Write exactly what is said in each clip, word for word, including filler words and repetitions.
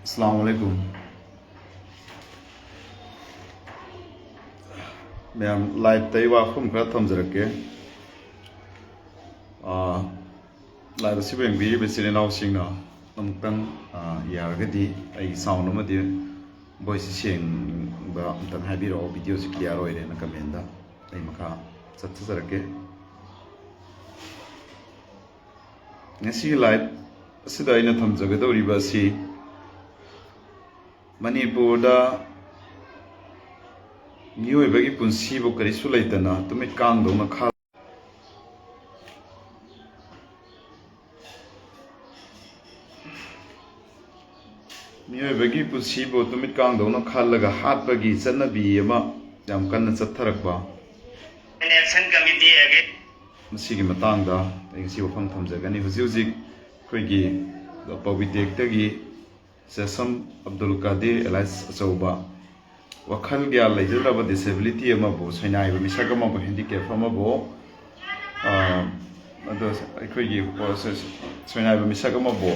ꯑꯁꯂꯥꯃꯨ ꯑꯂꯥꯏꯀꯨꯝ꯫ ꯃꯌꯥꯝ, ꯂꯥꯏꯞꯇ ꯑꯩ ꯋꯥꯐꯝ ꯈꯔ ꯊꯝꯖꯔꯛꯀꯦ꯫ ꯑꯥ, ꯂꯥꯏꯞ ꯑꯁꯤꯕꯨ ꯌꯦꯡꯕꯤꯔꯤꯕ ꯏꯆꯤꯜ ꯏꯅꯥꯎꯁꯤꯡꯅ ꯑꯃꯨꯛꯇꯪ, ꯑꯥ, ꯌꯥꯔꯒꯗꯤ ꯑꯩꯒꯤ ꯁꯥꯎꯟ ꯑꯃꯗꯤ ꯚꯣꯏꯁꯁꯤ ꯁꯦꯡꯕ ꯑꯃꯨꯛꯇꯪ ꯍꯥꯏꯕꯤꯔꯛꯑꯣ꯫ ꯚꯤꯗꯤꯑꯣꯁꯤ ꯀ꯭ꯂꯤꯌꯥꯔ ꯑꯣꯏꯔꯦꯅ ꯀꯃꯦꯟꯗ ꯑꯩ ꯃꯈꯥ ꯆꯠꯊꯖꯔꯛꯀꯦ꯫ ꯉꯁꯤꯒꯤ ꯂꯥꯏꯞ ꯑꯁꯤꯗ ꯑꯩꯅ ꯊꯝꯖꯒꯗꯧꯔꯤꯕ ꯑꯁꯤ ꯃꯅꯤꯄꯨꯔꯗ ꯃꯤꯑꯣꯏꯕꯒꯤ ꯄꯨꯟꯁꯤꯕꯨ ꯀꯔꯤꯁꯨ ꯂꯩꯇꯅ ꯇꯨꯃꯤꯠ ꯀꯥꯡꯗꯧꯅ ꯈꯥ-, ꯃꯤꯑꯣꯏꯕꯒꯤ ꯄꯨꯟꯁꯤꯕꯨ ꯇꯨꯃꯤꯠ ꯀꯥꯡꯗꯧꯅ ꯈꯜꯂꯒ ꯍꯥꯠꯄꯒꯤ ꯆꯠꯅꯕꯤ ꯑꯃ ꯌꯥꯝ ꯀꯟꯅ ꯆꯠꯊꯔꯛꯄ, Action Committee against ꯃꯁꯤꯒꯤ ꯃꯇꯥꯡꯗ ꯑꯩ ꯉꯁꯤ ꯋꯥꯐꯝ ꯊꯝꯖꯒꯅꯤ꯫ ꯍꯧꯖꯤꯛ ꯍꯧꯖꯤꯛ ꯑꯩꯈꯣꯏꯒꯤ ꯄꯥꯎꯕꯤ ꯇꯦꯛꯇꯒꯤ ꯆꯦꯁꯝ ꯑꯕꯗꯨꯜ ꯀꯥꯗꯤꯔ ꯑꯦꯂꯥꯏꯁ ꯑꯆꯧꯕ, ꯋꯥꯈꯜ ꯒ꯭ꯌꯥꯟ ꯂꯩꯖꯗ꯭ꯔꯕ ꯗꯤꯁꯦꯕꯤꯂꯤꯇꯤ ꯑꯃꯕꯨ, ꯁꯣꯏꯅꯥꯏꯕ ꯃꯤꯁꯛ ꯑꯃꯕꯨ, ꯍꯦꯟꯗꯤꯀꯦꯞ ꯑꯃꯕꯨ, ꯑ, ꯑꯗꯨ ꯑꯩꯈꯣꯏꯒꯤ ꯁꯣꯏꯅꯥꯏꯕ ꯃꯤꯁꯛ ꯑꯃꯕꯨ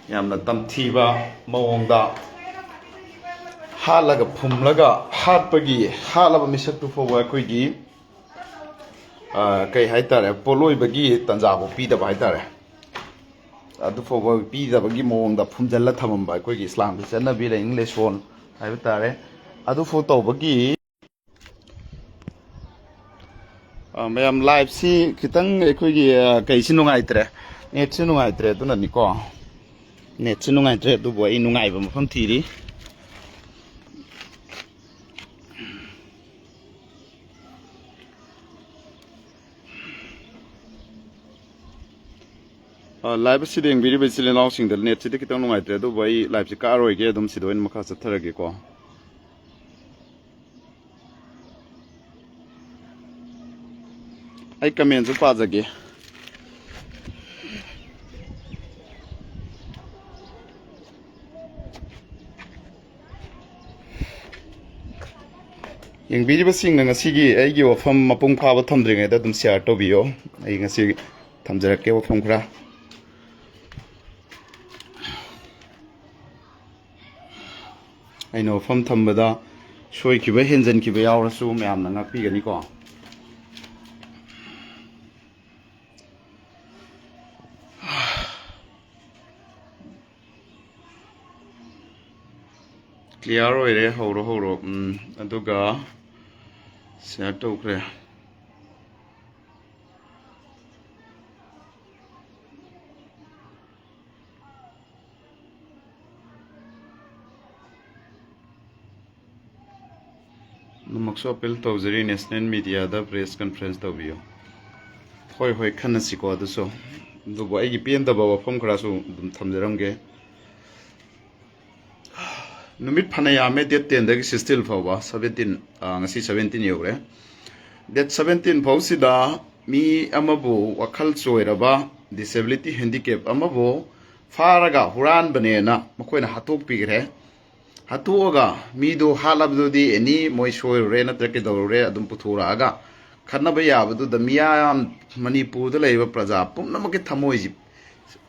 ꯌꯥꯝꯅ ꯇꯝꯊꯤꯕ ꯃꯑꯣꯡꯗ ꯍꯥꯠꯂꯒ ꯐꯨꯝꯂꯒ ꯍꯥꯠꯄꯒꯤ, ꯍꯥꯠꯂꯕ ꯃꯤꯁꯛꯇꯨ ꯐꯥꯎꯕ ꯑꯩꯈꯣꯏꯒꯤ, ꯑ, ꯀꯩ ꯍꯥꯏꯇꯥꯔꯦ, ꯄꯣꯠꯂꯣꯏꯕꯒꯤ ꯇꯥꯟꯖꯥꯐꯥꯎ ꯄꯤꯗꯕ ꯍꯥꯏꯇꯥꯔꯦ꯫ ꯑꯗꯨꯐꯥꯎꯕ ꯄꯤꯗꯕꯒꯤ ꯃꯑꯣꯡꯗ ꯐꯨꯝꯖꯤꯜꯂ ꯊꯝꯃꯝꯕ ꯑꯩꯈꯣꯏꯒꯤ ꯏꯁꯂꯥꯝꯒꯤ ꯆꯠꯅꯕꯤ, ꯂꯥꯏꯅꯤꯡ ꯂꯥꯏꯁꯣꯟ ꯍꯥꯏꯕ ꯇꯥꯔꯦ꯫ ꯑꯗꯨꯐꯥꯎ ꯇꯧꯕꯒꯤ, ꯑ, ꯃꯌꯥꯝ, ꯂꯥꯏꯞꯁꯤ ꯈꯤꯇꯪ ꯑꯩꯈꯣꯏꯒꯤ, ꯑ, ꯀꯩꯁꯤ ꯅꯨꯡꯉꯥꯏꯇ꯭ꯔꯦ, ꯅꯦꯠꯁꯤ ꯅꯨꯡꯉꯥꯏꯇ꯭ꯔꯦ, ꯑꯗꯨꯅꯅꯤꯀꯣ꯫ ꯅꯦꯠꯁꯤ ꯅꯨꯡꯉꯥꯏꯇ꯭ꯔꯦ, ꯑꯗꯨꯕꯨ ꯑꯩ ꯅꯨꯡꯉꯥꯏꯕ ꯃꯐꯝ ꯊꯤꯔꯤ꯫ ꯑ, ꯂꯥꯏꯞ ꯑꯁꯤꯗ ꯌꯦꯡꯕꯤꯔꯤꯕ ꯏꯆꯤꯜ ꯏꯅꯥꯎꯁꯤꯡꯗ ꯅꯦꯠꯁꯤꯗꯤ ꯈꯤꯇꯪ ꯅꯨꯡꯉꯥꯏꯇ꯭ꯔꯦ, ꯑꯗꯨꯕꯨ ꯑꯩ ꯂꯥꯏꯞꯁꯤ ꯀꯛꯑꯔꯣꯏꯒꯦ, ꯑꯗꯨꯝ ꯁꯤꯗ ꯑꯣꯏꯅ ꯃꯈꯥ ꯆꯠꯊꯔꯒꯦꯀꯣ꯫ ꯑꯩ ꯀꯃꯦꯟꯁꯨ ꯄꯥꯖꯒꯦ꯫ ꯌꯦꯡꯕꯤꯔꯤꯕꯁꯤꯡꯅ ꯉꯁꯤꯒꯤ ꯑꯩꯒꯤ ꯋꯥꯐꯝ ꯃꯄꯨꯡ ꯐꯥꯕ ꯊꯝꯗ꯭ꯔꯤꯉꯩꯗ ꯑꯗꯨꯝ ꯁꯤꯌꯥꯔ ꯇꯧꯕꯤꯌꯣ꯫ ꯑꯩ ꯉꯁꯤ ꯊꯝꯖꯔꯛꯀꯦ ꯋꯥꯐꯝ ꯈꯔ꯫ ꯑꯩꯅ ꯋꯥꯐꯝ ꯊꯝꯕꯗ ꯁꯣꯏꯈꯤꯕ, ꯍꯦꯟꯖꯟꯈꯤꯕ ꯌꯥꯎꯔꯁꯨ ꯃꯌꯥꯝꯅ ꯉꯥꯛꯄꯤꯒꯅꯤꯀꯣ꯫ Clear ꯑꯣꯏꯔꯦ, ꯍꯧꯔꯣ, ꯍꯧꯔꯣ꯫ ꯎꯝ, ꯑꯗꯨꯒ share ꯇꯧꯈ꯭ꯔꯦ꯫ ꯅꯃꯛꯁꯨ appeal ꯇꯧꯖꯔꯤ, national media ꯗ press conference ꯇꯧꯕꯤꯌꯨ꯫ ꯍꯣꯏ, ꯍꯣꯏ, ꯈꯟꯅꯁꯤꯀꯣ ꯑꯗꯨꯁꯨ꯫ ꯑꯗꯨꯕꯨ ꯑꯩꯒꯤ ꯄꯦꯟꯗꯕ ꯋꯥꯐꯝ ꯈꯔꯁꯨ ꯑꯗꯨꯝ ꯊꯝꯖꯔꯝꯒꯦ꯫ ꯅꯨꯃꯤꯠ ꯐꯅ ꯌꯥꯝꯃꯦ, date ten ꯗꯒꯤ sixteen ꯐꯥꯎꯕ, seventeen, ꯑ, ꯉꯁꯤ seventeen ꯌꯧꯔꯦ꯫ Date seventeen ꯐꯥꯎꯁꯤꯗ ꯃꯤ ꯑꯃꯕꯨ, ꯋꯥꯈꯜ ꯆꯣꯏꯔꯕ, disability, handicap ꯑꯃꯕꯨ ꯐꯥꯔꯒ ꯍꯨꯔꯥꯟꯕꯅꯦꯅ ꯃꯈꯣꯏꯅ ꯍꯥꯠꯇꯣꯛꯄꯤꯈ꯭ꯔꯦ꯫ ꯍꯥꯠꯇꯣꯛꯑꯒ ꯃꯤꯗꯨ ꯍꯥꯠꯂꯕꯗꯨꯗꯤ ꯑꯦꯅꯤ ꯃꯣꯏ ꯁꯣꯏꯔꯨꯔꯦ ꯅꯠꯇ꯭ꯔꯒ ꯀꯩꯗꯧꯔꯨꯔꯦ ꯑꯗꯨꯝ ꯄꯨꯊꯣꯔꯛꯑꯒ ꯈꯠꯅꯕ ꯌꯥꯕꯗꯨꯗ ꯃꯤꯌꯥꯝ, ꯃꯅꯤꯄꯨꯔꯗ ꯂꯩꯔꯤꯕ ꯄ꯭ꯔꯖꯥ ꯄꯨꯝꯅꯃꯛꯀꯤ ꯊꯃꯣꯏꯁꯤ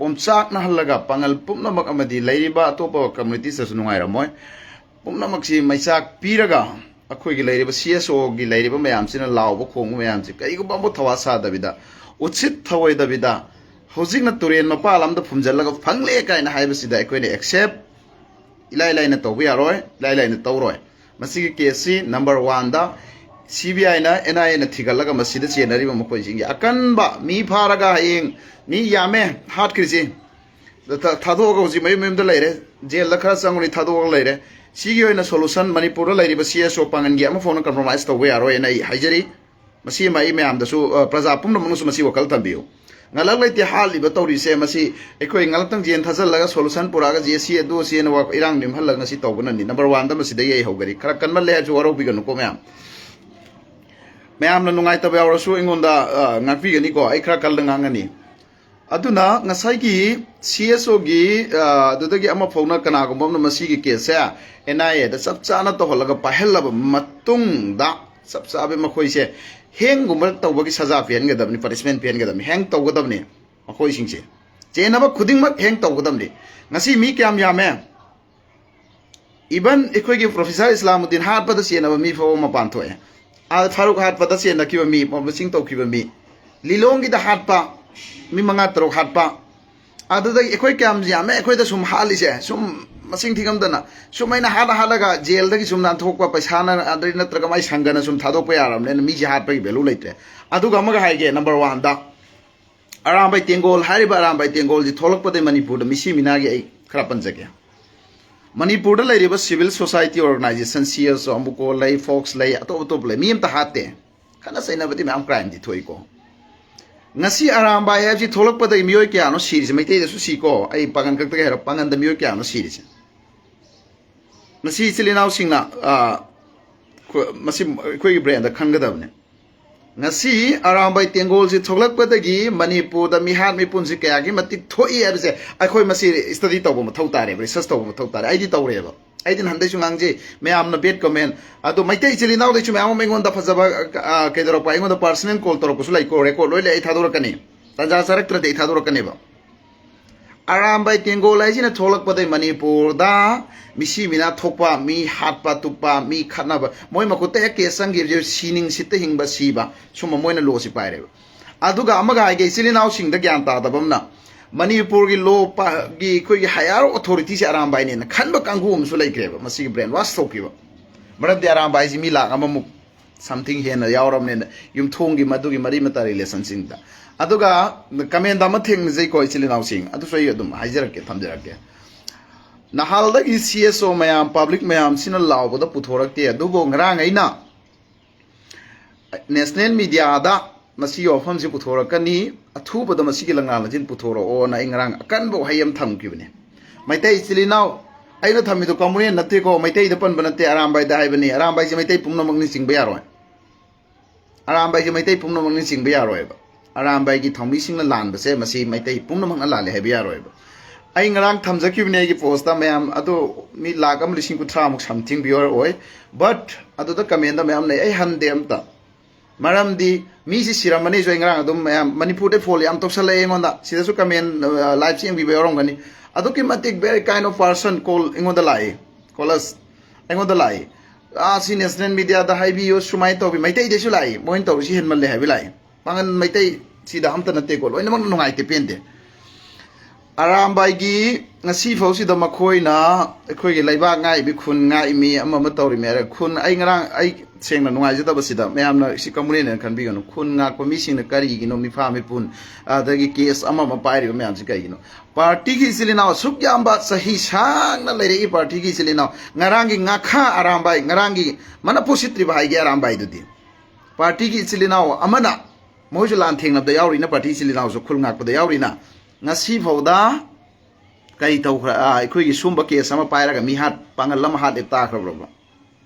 ꯑꯣꯝꯆꯥꯛꯅꯍꯜꯂꯒ ꯄꯥꯡꯒꯜ ꯄꯨꯝꯅꯃꯛ ꯑꯃꯗꯤ ꯂꯩꯔꯤꯕ ꯑꯇꯣꯞꯄ communities ꯇꯁꯨ ꯅꯨꯡꯉꯥꯏꯔꯝꯃꯣꯏ꯫ ꯄꯨꯝꯅꯃꯛꯁꯤ ꯃꯩꯆꯥꯛ ꯄꯤꯔꯒ ꯑꯩꯈꯣꯏꯒꯤ ꯂꯩꯔꯤꯕ C S O ꯒꯤ ꯂꯩꯔꯤꯕ ꯃꯌꯥꯝꯁꯤꯅ ꯂꯥꯎꯕ ꯈꯣꯡꯕ ꯃꯌꯥꯝꯁꯤ ꯀꯔꯤꯒꯨꯝꯕ ꯑꯃꯨꯛ ꯊꯋꯥ ꯁꯥꯗꯕꯤꯗ, ꯎꯠꯁꯤꯠ ꯊꯑꯣꯏꯗꯕꯤꯗ, ꯍꯧꯖꯤꯛꯅ ꯇꯨꯔꯦꯟ ꯃꯄꯥꯜ ꯑꯃꯗ ꯐꯨꯝꯖꯤꯜꯂꯒ ꯐꯪꯂꯦ ꯀꯥꯏꯅ ꯍꯥꯏꯕꯁꯤꯗ ꯑꯩꯈꯣꯏꯅ accept ꯏꯂꯥꯏ ꯂꯥꯏꯅ ꯇꯧꯕ ꯌꯥꯔꯣꯏ, ꯏꯂꯥꯏ ꯂꯥꯏꯅ ꯇꯧꯔꯣꯏ꯫ ꯃꯁꯤꯒꯤ case ꯁꯤ number one the C B I ꯅ, N I A ꯅ ꯊꯤꯒꯠꯂꯒ ꯃꯁꯤꯗ ꯆꯦꯟꯅꯔꯤꯕ ꯃꯈꯣꯏꯁꯤꯡꯒꯤ ꯑꯀꯟꯕ, ꯃꯤ ꯐꯥꯔꯒ ꯍꯌꯦꯡ ꯃꯤ ꯌꯥꯝꯃꯦ ꯍꯥꯠꯈ꯭ꯔꯤꯁꯤ, ꯊꯥ-, ꯊꯥꯗꯣꯛꯑꯒ ꯍꯧꯖꯤꯛ ꯃꯌꯨꯝ ꯃꯌꯨꯝꯗ ꯂꯩꯔꯦ, ꯖꯦꯜꯗ ꯈꯔ ꯆꯪꯉꯨꯅꯤ, ꯊꯥꯗꯣꯛꯑꯒ ꯂꯩꯔꯦ꯫ ꯁꯤꯒꯤ ꯑꯣꯏꯅ solution ꯃꯅꯤꯄꯨꯔꯗ ꯂꯩꯔꯤꯕ C S O ꯄꯥꯡꯒꯜꯒꯤ ꯑꯃꯐꯥꯎꯅ compromise ꯇꯧꯕ ꯌꯥꯔꯣꯏꯅ ꯑꯩ ꯍꯥꯏꯖꯔꯤ꯫ ꯃꯁꯤ ꯑꯃ ꯑꯩ ꯃꯌꯥꯝꯗꯁꯨ, ꯑ, ꯄ꯭ꯔꯖꯥ ꯄꯨꯝꯅꯃꯛꯅꯁꯨ ꯃꯁꯤ ꯋꯥꯈꯜ ꯊꯝꯕꯤꯌꯨ꯫ ꯉꯜꯂꯛ ꯂꯩꯇꯦ ꯍꯥꯠꯂꯤꯕ ꯇꯧꯔꯤꯁꯦ, ꯃꯁꯤ ꯑꯩꯈꯣꯏ ꯉꯜꯂꯛꯇꯪ ꯖꯦꯜ ꯊꯥꯖꯤꯜꯂꯒ solution ꯄꯨꯔꯛꯑꯒ ꯖꯦ ꯁꯤ ꯑꯗꯨ ꯁꯤꯅ ꯋꯥ-, ꯏꯔꯥꯡ ꯅꯦꯝꯍꯜꯂꯒ ꯉꯁꯤ ꯇꯧꯕꯅꯅꯤ꯫ Number one ꯗ ꯃꯁꯤꯗꯒꯤ ꯑꯩ ꯍꯧꯒꯅꯤ꯫ ꯈꯔ ꯀꯟꯃꯜꯂꯦ ꯍꯥꯏꯔꯁꯨ ꯋꯥꯔꯧꯕꯤꯒꯅꯨꯀꯣ ꯃꯌꯥꯝ꯫ ꯃꯌꯥꯝꯅ ꯅꯨꯡꯉꯥꯏꯇꯕ ꯌꯥꯎꯔꯁꯨ ꯑꯩꯉꯣꯟꯗ, ꯑ, ꯉꯥꯛꯄꯤꯒꯅꯤꯀꯣ꯫ ꯑꯩ ꯈꯔ ꯀꯜꯂ ꯉꯥꯡꯒꯅꯤ꯫ ꯑꯗꯨꯅ ꯉꯁꯥꯏꯒꯤ C S O ꯒꯤ, ꯑ, ꯑꯗꯨꯗꯒꯤ ꯑꯃ ꯐꯥꯎꯅ ꯀꯅꯥꯒꯨꯝꯕ ꯑꯃꯅ ꯃꯁꯤꯒꯤ case say N I A ꯗ ꯆꯞ ꯆꯥꯅ ꯇꯧꯍꯜꯂꯒ ꯄꯥꯏꯍꯜꯂꯕ ꯃꯇꯨꯡꯗ ꯆꯞ ꯆꯥꯕ ꯃꯈꯣꯏꯁꯦ hang ꯒꯨꯝꯕ ꯇꯧꯕꯒꯤ ꯁꯖꯥ ꯄꯤꯍꯟꯒꯗꯕꯅꯤ, punishment ꯄꯤꯍꯟꯒꯗꯕꯅꯤ, hang ꯇꯧꯒꯗꯕꯅꯤ ꯃꯈꯣꯏꯁꯤꯡꯁꯦ꯫ ꯆꯦꯟꯅꯕ ꯈꯨꯗꯤꯡꯃꯛ hang ꯇꯧꯒꯗꯕꯅꯤ꯫ ꯉꯁꯤ ꯃꯤ ꯀꯌꯥꯝ ꯌꯥꯝꯃꯦ? Even ꯑꯩꯈꯣꯏꯒꯤ ꯄ꯭ꯔꯣꯐꯦꯁꯔ ꯏꯁꯂꯥꯃꯨꯗꯤꯟ ꯍꯥꯠꯄꯗ ꯆꯦꯟꯅꯕ ꯃꯤ ꯐꯥꯎꯕ ꯃꯄꯥꯟ ꯊꯣꯛꯑꯦ꯫ ꯑꯥꯜ ꯐꯥꯔꯨꯛ ꯍꯥꯠꯄꯗ ꯆꯦꯟꯅꯈꯤꯕ ꯃꯤ, ꯃꯁꯤꯡ ꯇꯧꯈꯤꯕ ꯃꯤ, ꯂꯤꯂꯣꯡꯒꯤꯗ ꯍꯥꯠꯄ ꯃꯤ ꯃꯉꯥ ꯇꯔꯨꯛ ꯍꯥꯠꯄ, ꯑꯗꯨꯗꯒꯤ ꯑꯩꯈꯣꯏ ꯀꯌꯥꯝ ꯌꯥꯝꯃꯦ ꯑꯩꯈꯣꯏꯗ ꯁꯨꯝ ꯍꯥꯠꯂꯤꯁꯦ, ꯁꯨꯝ ꯃꯁꯤꯡ ꯊꯤꯉꯝꯗꯅ꯫ ꯁꯨꯝ ꯑꯩꯅ ꯍꯥꯠꯂ ꯍꯥꯠꯂꯒ ꯖꯦꯜꯗꯒꯤ ꯁꯨꯝ ꯅꯥꯟꯊꯣꯛꯄ, ꯄꯩꯁꯥꯅ ꯑꯗꯩ ꯅꯠꯇ꯭ꯔꯒ ꯃꯥꯏ ꯁꯪꯒꯅ ꯁꯨꯝ ꯊꯥꯗꯣꯛꯄ ꯌꯥꯔꯕꯅꯤꯅ ꯃꯤꯁꯦ ꯍꯥꯠꯄꯒꯤ ꯚꯦꯂꯨ ꯂꯩꯇ꯭ꯔꯦ꯫ ꯑꯗꯨꯒ ꯑꯃꯒ ꯍꯥꯏꯒꯦ, ꯅꯝꯕꯔ ꯋꯥꯟꯗ ꯑꯔꯥꯝꯕꯥꯏ ꯇꯦꯡꯒꯣꯜ ꯍꯥꯏꯔꯤꯕ ꯑꯔꯥꯝꯕꯥꯏ ꯇꯦꯡꯒꯣꯜꯁꯤ ꯊꯣꯛꯂꯛꯄꯗꯩ ꯃꯅꯤꯄꯨꯔꯗ ꯃꯤꯁꯤ ꯃꯤꯅꯥꯒꯤ ꯑꯩ ꯈꯔ ꯄꯟꯖꯒꯦ꯫ ꯃꯅꯤꯄꯨꯔꯗ ꯂꯩꯔꯤꯕ civil society organization, C S ꯑꯣ, ꯑꯃꯨꯀꯣ ꯂꯩ, ꯐꯣꯛꯁ ꯂꯩ, ꯑꯇꯣꯞ ꯑꯇꯣꯞꯄ ꯂꯩ, ꯃꯤ ꯑꯝꯇ ꯍꯥꯠꯇꯦ꯫ ꯈꯠꯅ ꯆꯩꯅꯕꯗꯤ ꯃꯌꯥꯝ, ꯀ꯭ꯔꯥꯏꯝꯗꯤ ꯊꯣꯛꯏꯀꯣ꯫ ꯉꯁꯤ ꯑꯔꯥꯝꯕꯥꯏ ꯍꯥꯏꯕꯁꯤ ꯊꯣꯛꯂꯛꯄꯗꯒꯤ ꯃꯤꯑꯣꯏ ꯀꯌꯥꯅꯣ ꯁꯤꯔꯤꯁꯦ? ꯃꯩꯇꯩꯗꯁꯨ ꯁꯤꯀꯣ, ꯑꯩ ꯄꯥꯡꯒꯟ ꯈꯛꯇꯒꯤ ꯍꯥꯏꯔꯣ, ꯄꯥꯡꯒꯟꯗ ꯃꯤꯑꯣꯏ ꯀꯌꯥꯅꯣ ꯁꯤꯔꯤꯁꯦ? ꯃꯁꯤ ꯏꯆꯤꯜ ꯏꯅꯥꯎꯁꯤꯡꯅ, ꯑ, ꯈꯣ-, ꯃꯁꯤ ꯑꯩꯈꯣꯏꯒꯤ ꯕ꯭ꯔꯦꯟꯗ ꯈꯟꯒꯗꯕꯅꯤ꯫ ꯉꯁꯤ ꯑꯔꯥꯝꯕꯥꯏ ꯇꯦꯡꯒꯣꯜꯁꯤ ꯊꯣꯛꯂꯛꯄꯗꯒꯤ ꯃꯅꯤꯄꯨꯔꯗ ꯃꯤꯍꯥꯠ ꯃꯤꯄꯨꯟꯁꯤ ꯀꯌꯥꯒꯤ ꯃꯇꯤꯛ ꯊꯣꯛꯏ ꯍꯥꯏꯕꯁꯦ ꯑꯩꯈꯣꯏ ꯃꯁꯤ ꯁ꯭ꯇꯗꯤ ꯇꯧꯕ ꯃꯊꯧ ꯇꯥꯔꯦꯕ, ꯔꯤꯁꯔꯁ ꯇꯧꯕ ꯃꯊꯧ ꯇꯥꯔꯦ꯫ ꯑꯩꯗꯤ ꯇꯧꯔꯦꯕ, ꯑꯩꯗꯤ ꯅꯍꯥꯟꯗꯩꯁꯨ ꯉꯥꯡꯖꯩ, ꯃꯌꯥꯝꯅ ꯕꯦꯠ ꯀꯣꯃꯦꯟ꯫ ꯑꯗꯣ ꯃꯩꯇꯩ ꯏꯆꯤꯜ ꯏꯅꯥꯎꯗꯩꯁꯨ ꯃꯌꯥꯝ ꯑꯃ ꯑꯩꯉꯣꯟꯗ ꯐꯖꯕ, ꯑ, ꯀꯩꯗꯧꯔꯛꯄ, ꯑꯩꯉꯣꯟꯗ ꯄꯥꯔꯁꯅꯦꯜ ꯀꯣꯜ ꯇꯧꯔꯛꯄꯁꯨ ꯂꯩꯀꯣ, ꯔꯦꯀꯣꯔꯗ ꯂꯣꯏ ꯂꯩ, ꯑꯩ ꯊꯥꯗꯣꯔꯛꯀꯅꯤ꯫ ꯇꯥꯟꯖꯥ ꯆꯥꯔꯛꯇ꯭ꯔꯗꯤ ꯑꯩ ꯊꯥꯗꯣꯔꯛꯀꯅꯦꯕ꯫ ꯑꯔꯥꯝꯕꯥꯏ ꯇꯦꯡꯒꯣꯜ ꯍꯥꯏꯁꯤꯅ ꯊꯣꯛꯂꯛꯄꯗꯩ ꯃꯅꯤꯄꯨꯔꯗ ꯃꯤꯁꯤ ꯃꯤꯅꯥ ꯊꯣꯛꯄ, ꯃꯤ ꯍꯥꯠꯄ ꯇꯨꯞꯄ, ꯃꯤ ꯈꯠꯅꯕ, ꯃꯣꯏ ꯃꯈꯨꯠꯇ ꯍꯦꯛ ꯀꯦꯁ ꯆꯪꯈꯤꯕꯁꯦ ꯁꯤꯅꯤꯡ ꯁꯤꯠꯇ ꯍꯤꯡꯕ ꯁꯤꯕ, ꯁꯨꯝꯕ ꯃꯣꯏꯅ ꯂꯣꯁꯤ ꯄꯥꯏꯔꯦꯕ꯫ ꯑꯗꯨꯒ ꯑꯃꯒ ꯍꯥꯏꯒꯦ, ꯏꯆꯤꯜ ꯏꯅꯥꯎꯁꯤꯡꯗ ꯒ꯭ꯌꯥꯟ ꯇꯥꯗꯕ ꯑꯃꯅ, ꯃꯅꯤꯄꯨꯔꯒꯤ ꯂꯣ ꯄꯥꯒꯤ ꯑꯩꯈꯣꯏꯒꯤ ꯍꯥꯏꯌꯥꯔ ꯑꯣꯊꯣꯔꯤꯇꯤꯁꯦ ꯑꯔꯥꯝꯕꯥꯏꯅꯦꯅ ꯈꯟꯕ ꯀꯥꯡꯕꯨ ꯑꯃꯁꯨ ꯂꯩꯈ꯭ꯔꯦꯕ꯫ ꯃꯁꯤꯒꯤ ꯕ꯭ꯔꯦꯟ ꯋꯥꯁ ꯇꯧꯈꯤꯕ꯫ ꯃꯔꯝꯗꯤ ꯑꯔꯥꯝꯕꯥꯏꯁꯤ ꯃꯤ ꯂꯥꯛ ꯑꯃꯃꯨꯛ something ꯍꯦꯟꯅ ꯌꯥꯎꯔꯕꯅꯤꯅ, ꯌꯨꯝꯊꯣꯡꯒꯤ ꯃꯗꯨꯒꯤ ꯃꯔꯤ ꯃꯇꯥ ꯔꯤꯂꯦꯁꯟꯁꯤꯡꯗ꯫ ꯑꯗꯨꯒ ꯀꯃꯦꯟꯗ ꯑꯃ ꯊꯦꯡꯅꯖꯩꯀꯣ, ꯏꯆꯤꯜ ꯏꯅꯥꯎꯁꯤꯡ, ꯑꯗꯨꯁꯨ ꯑꯩ ꯑꯗꯨꯝ ꯍꯥꯏꯖꯔꯛꯀꯦ, ꯊꯝꯖꯔꯛꯀꯦ꯫ ꯅꯍꯥꯜꯗꯒꯤ ꯁꯤ ꯑꯦꯁ ꯑꯣ ꯃꯌꯥꯝ, ꯄꯕ꯭ꯂꯤꯛ ꯃꯌꯥꯝꯁꯤꯅ ꯂꯥꯎꯕꯗ ꯄꯨꯊꯣꯔꯛꯇꯦ, ꯑꯗꯨꯕꯨ ꯉꯔꯥꯡ ꯑꯩꯅ ꯅꯦꯁꯅꯦꯜ ꯃꯤꯗꯤꯌꯥꯗ ꯃꯁꯤꯒꯤ ꯋꯥꯐꯝꯁꯤ ꯄꯨꯊꯣꯔꯛꯀꯅꯤ, ꯑꯊꯨꯕꯗ ꯃꯁꯤꯒꯤ ꯂꯪꯂꯥꯟ ꯑꯁꯤ ꯄꯨꯊꯣꯔꯛꯑꯣꯅ ꯑꯩ ꯉꯔꯥꯡ ꯑꯀꯟꯕ ꯋꯥꯍꯩ ꯑꯃ ꯊꯝꯈꯤꯕꯅꯤ꯫ ꯃꯩꯇꯩ ꯏꯆꯤꯜ ꯏꯅꯥꯎ, ꯑꯩꯅ ꯊꯝꯃꯤꯗꯨ ꯀꯥꯃꯨꯔꯦꯟ ꯅꯠꯇꯦꯀꯣ, ꯃꯩꯇꯩꯗ ꯄꯟꯕ ꯅꯠꯇꯦ, ꯑꯔꯥꯝꯕꯥꯏꯗ ꯍꯥꯏꯕꯅꯤ꯫ ꯑꯔꯥꯝꯕꯥꯏꯁꯦ ꯃꯩꯇꯩ ꯄꯨꯝꯅꯃꯛꯅ ꯆꯤꯡꯕ ꯌꯥꯔꯣꯏ꯫ ꯑꯔꯥꯝꯕꯥꯏꯁꯦ ꯃꯩꯇꯩ ꯄꯨꯝꯅꯃꯛꯅ ꯆꯤꯡꯕ ꯌꯥꯔꯣꯏꯕ꯫ ꯑꯔꯥꯝꯕꯥꯏꯒꯤ ꯊꯧꯃꯤꯁꯤꯡꯅ ꯂꯥꯟꯕꯁꯦ ꯃꯁꯤ ꯃꯩꯇꯩ ꯄꯨꯝꯅꯃꯛꯅ ꯂꯥꯜꯂꯦ ꯍꯥꯏꯕ ꯌꯥꯔꯣꯏꯕ꯫ ꯑꯩ ꯉꯔꯥꯡ ꯊꯝꯖꯈꯤꯕꯅꯦ ꯑꯩꯒꯤ ꯄꯣꯁꯇ, ꯃꯌꯥꯝ ꯑꯗꯨ ꯃꯤ ꯂꯥꯛ ꯑꯃ ꯂꯤꯁꯤꯡ ꯀꯨꯟꯊ꯭ꯔꯥꯃꯨꯛ something viewer ꯑꯣꯏ꯫ But ꯑꯗꯨꯗ ꯀꯃꯦꯟꯗ ꯃꯌꯥꯝ ꯂꯩ, ꯑꯩ ꯍꯟꯗꯦ ꯑꯝꯇ꯫ ꯃꯔꯝꯗꯤ ꯃꯤꯁꯤ ꯁꯤꯔꯝꯃꯅꯤꯁꯨ ꯑꯩ ꯉꯔꯥꯡ ꯑꯗꯨꯝ ꯃꯌꯥꯝ ꯃꯅꯤꯄꯨꯔꯗ ꯐꯣꯜ ꯌꯥꯝ ꯇꯧꯁꯜꯂꯛꯑꯦ ꯑꯩꯉꯣꯟꯗ꯫ ꯁꯤꯗꯁꯨ ꯀꯃꯦꯟ, ꯑ, ꯂꯥꯏꯚꯁꯤ ꯌꯦꯡꯕꯤꯕ ꯌꯥꯎꯔꯝꯒꯅꯤ꯫ ꯑꯗꯨꯛꯀꯤ ꯃꯇꯤꯛ very kind of person call ꯑꯩꯉꯣꯟꯗ ꯂꯥꯛꯏ꯫ ꯀꯣꯂꯦꯖ ꯑꯩꯉꯣꯟꯗ ꯂꯥꯛꯏ꯫ ꯑꯥ, ꯁꯤ ꯅꯦꯁꯅꯦꯜ ꯃꯤꯗꯤꯌꯥꯗ ꯍꯥꯏꯕꯤꯌꯨ, ꯁꯨꯃꯥꯏꯅ ꯇꯧꯕꯤ꯫ ꯃꯩꯇꯩꯗꯩꯁꯨ ꯂꯥꯛꯏ, ꯃꯣꯏꯅ ꯇꯧꯔꯤꯁꯤ ꯍꯦꯟꯃꯜꯂꯦ ꯍꯥꯏꯕ ꯂꯥꯛꯏ꯫ ꯄꯥꯡꯒꯟ ꯃꯩꯇꯩ ꯁꯤꯗ ꯑꯝꯇ ꯅꯠꯇꯦꯀꯣ, ꯂꯣꯏꯅꯃꯛ ꯅꯨꯡꯉꯥꯏꯇꯦ, ꯄꯦꯟꯗꯦ꯫ ꯑꯔꯥꯝꯕꯥꯏꯒꯤ ꯉꯁꯤ ꯐꯥꯎꯁꯤꯗ ꯃꯈꯣꯏꯅ ꯑꯩꯈꯣꯏꯒꯤ ꯂꯩꯕꯥꯛ ꯉꯥꯛꯏꯃꯤ, ꯈꯨꯟ ꯉꯥꯛꯏꯃꯤ, ꯑꯃ ꯑꯃ ꯇꯧꯔꯤꯃꯤ ꯍꯥꯏꯔꯒ, ꯈꯨꯟ, ꯑꯩ ꯉꯔꯥꯡ, ꯑꯩ ꯁꯦꯡꯅ ꯅꯨꯡꯉꯥꯏꯖꯗꯕꯁꯤꯗ, ꯃꯌꯥꯝꯅ ꯁꯤ ꯀꯃꯨꯅꯦꯜꯅ ꯈꯟꯕꯤꯒꯅꯨ, ꯈꯨꯟ ꯉꯥꯛꯄ ꯃꯤꯁꯤꯡꯅ ꯀꯔꯤꯒꯤꯅꯣ ꯃꯤꯐꯥ ꯃꯤꯄꯨꯟ, ꯑꯗꯒꯤ ꯀꯦꯁ ꯑꯃ ꯑꯃ ꯄꯥꯏꯔꯤꯕ ꯃꯌꯥꯝꯁꯤ ꯀꯩꯒꯤꯅꯣ? ꯄꯥꯔꯇꯤꯒꯤ ꯏꯆꯤꯜ ꯏꯅꯥꯎ ꯑꯁꯨꯛ ꯌꯥꯝꯕ, ꯆꯍꯤ ꯁꯥꯡꯅ ꯂꯩꯔꯛꯏ ꯄꯥꯔꯇꯤꯒꯤ ꯏꯆꯤꯜ ꯏꯅꯥꯎ, ꯉꯔꯥꯡꯒꯤ ꯉꯥꯈꯥ ꯑꯔꯥꯝꯕꯥꯏ, ꯉꯔꯥꯡꯒꯤ ꯃꯅꯐꯨ ꯁꯤꯠꯇ꯭ꯔꯤꯕ ꯍꯥꯏꯒꯦ ꯑꯔꯥꯝꯕꯥꯏꯗꯨꯗꯤ, ꯄꯥꯔꯇꯤꯒꯤ ꯏꯆꯤꯜ ꯏꯅꯥꯎ ꯑꯃꯅ, ꯃꯣꯏꯁꯨ ꯂꯥꯟ ꯊꯦꯡꯅꯕꯗ ꯌꯥꯎꯔꯤꯅ, ꯄꯥꯔꯇꯤ ꯏꯆꯤꯜ ꯏꯅꯥꯎꯁꯨ ꯈꯨꯜ ꯉꯥꯛꯄꯗ ꯌꯥꯎꯔꯤꯅ, ꯉꯁꯤ ꯐꯥꯎꯗ ꯀꯔꯤ ꯇꯧꯈ꯭ꯔ-, ꯑꯥ, ꯑꯩꯈꯣꯏꯒꯤ ꯁꯨꯝꯕ ꯀꯦꯁ ꯑꯃ ꯄꯥꯏꯔꯒ ꯃꯤ ꯍꯥꯠ, ꯄꯥꯡꯒꯜ ꯑꯃ ꯍꯥꯠꯂꯦ ꯇꯥꯈ꯭ꯔꯕ꯭ꯔꯕ?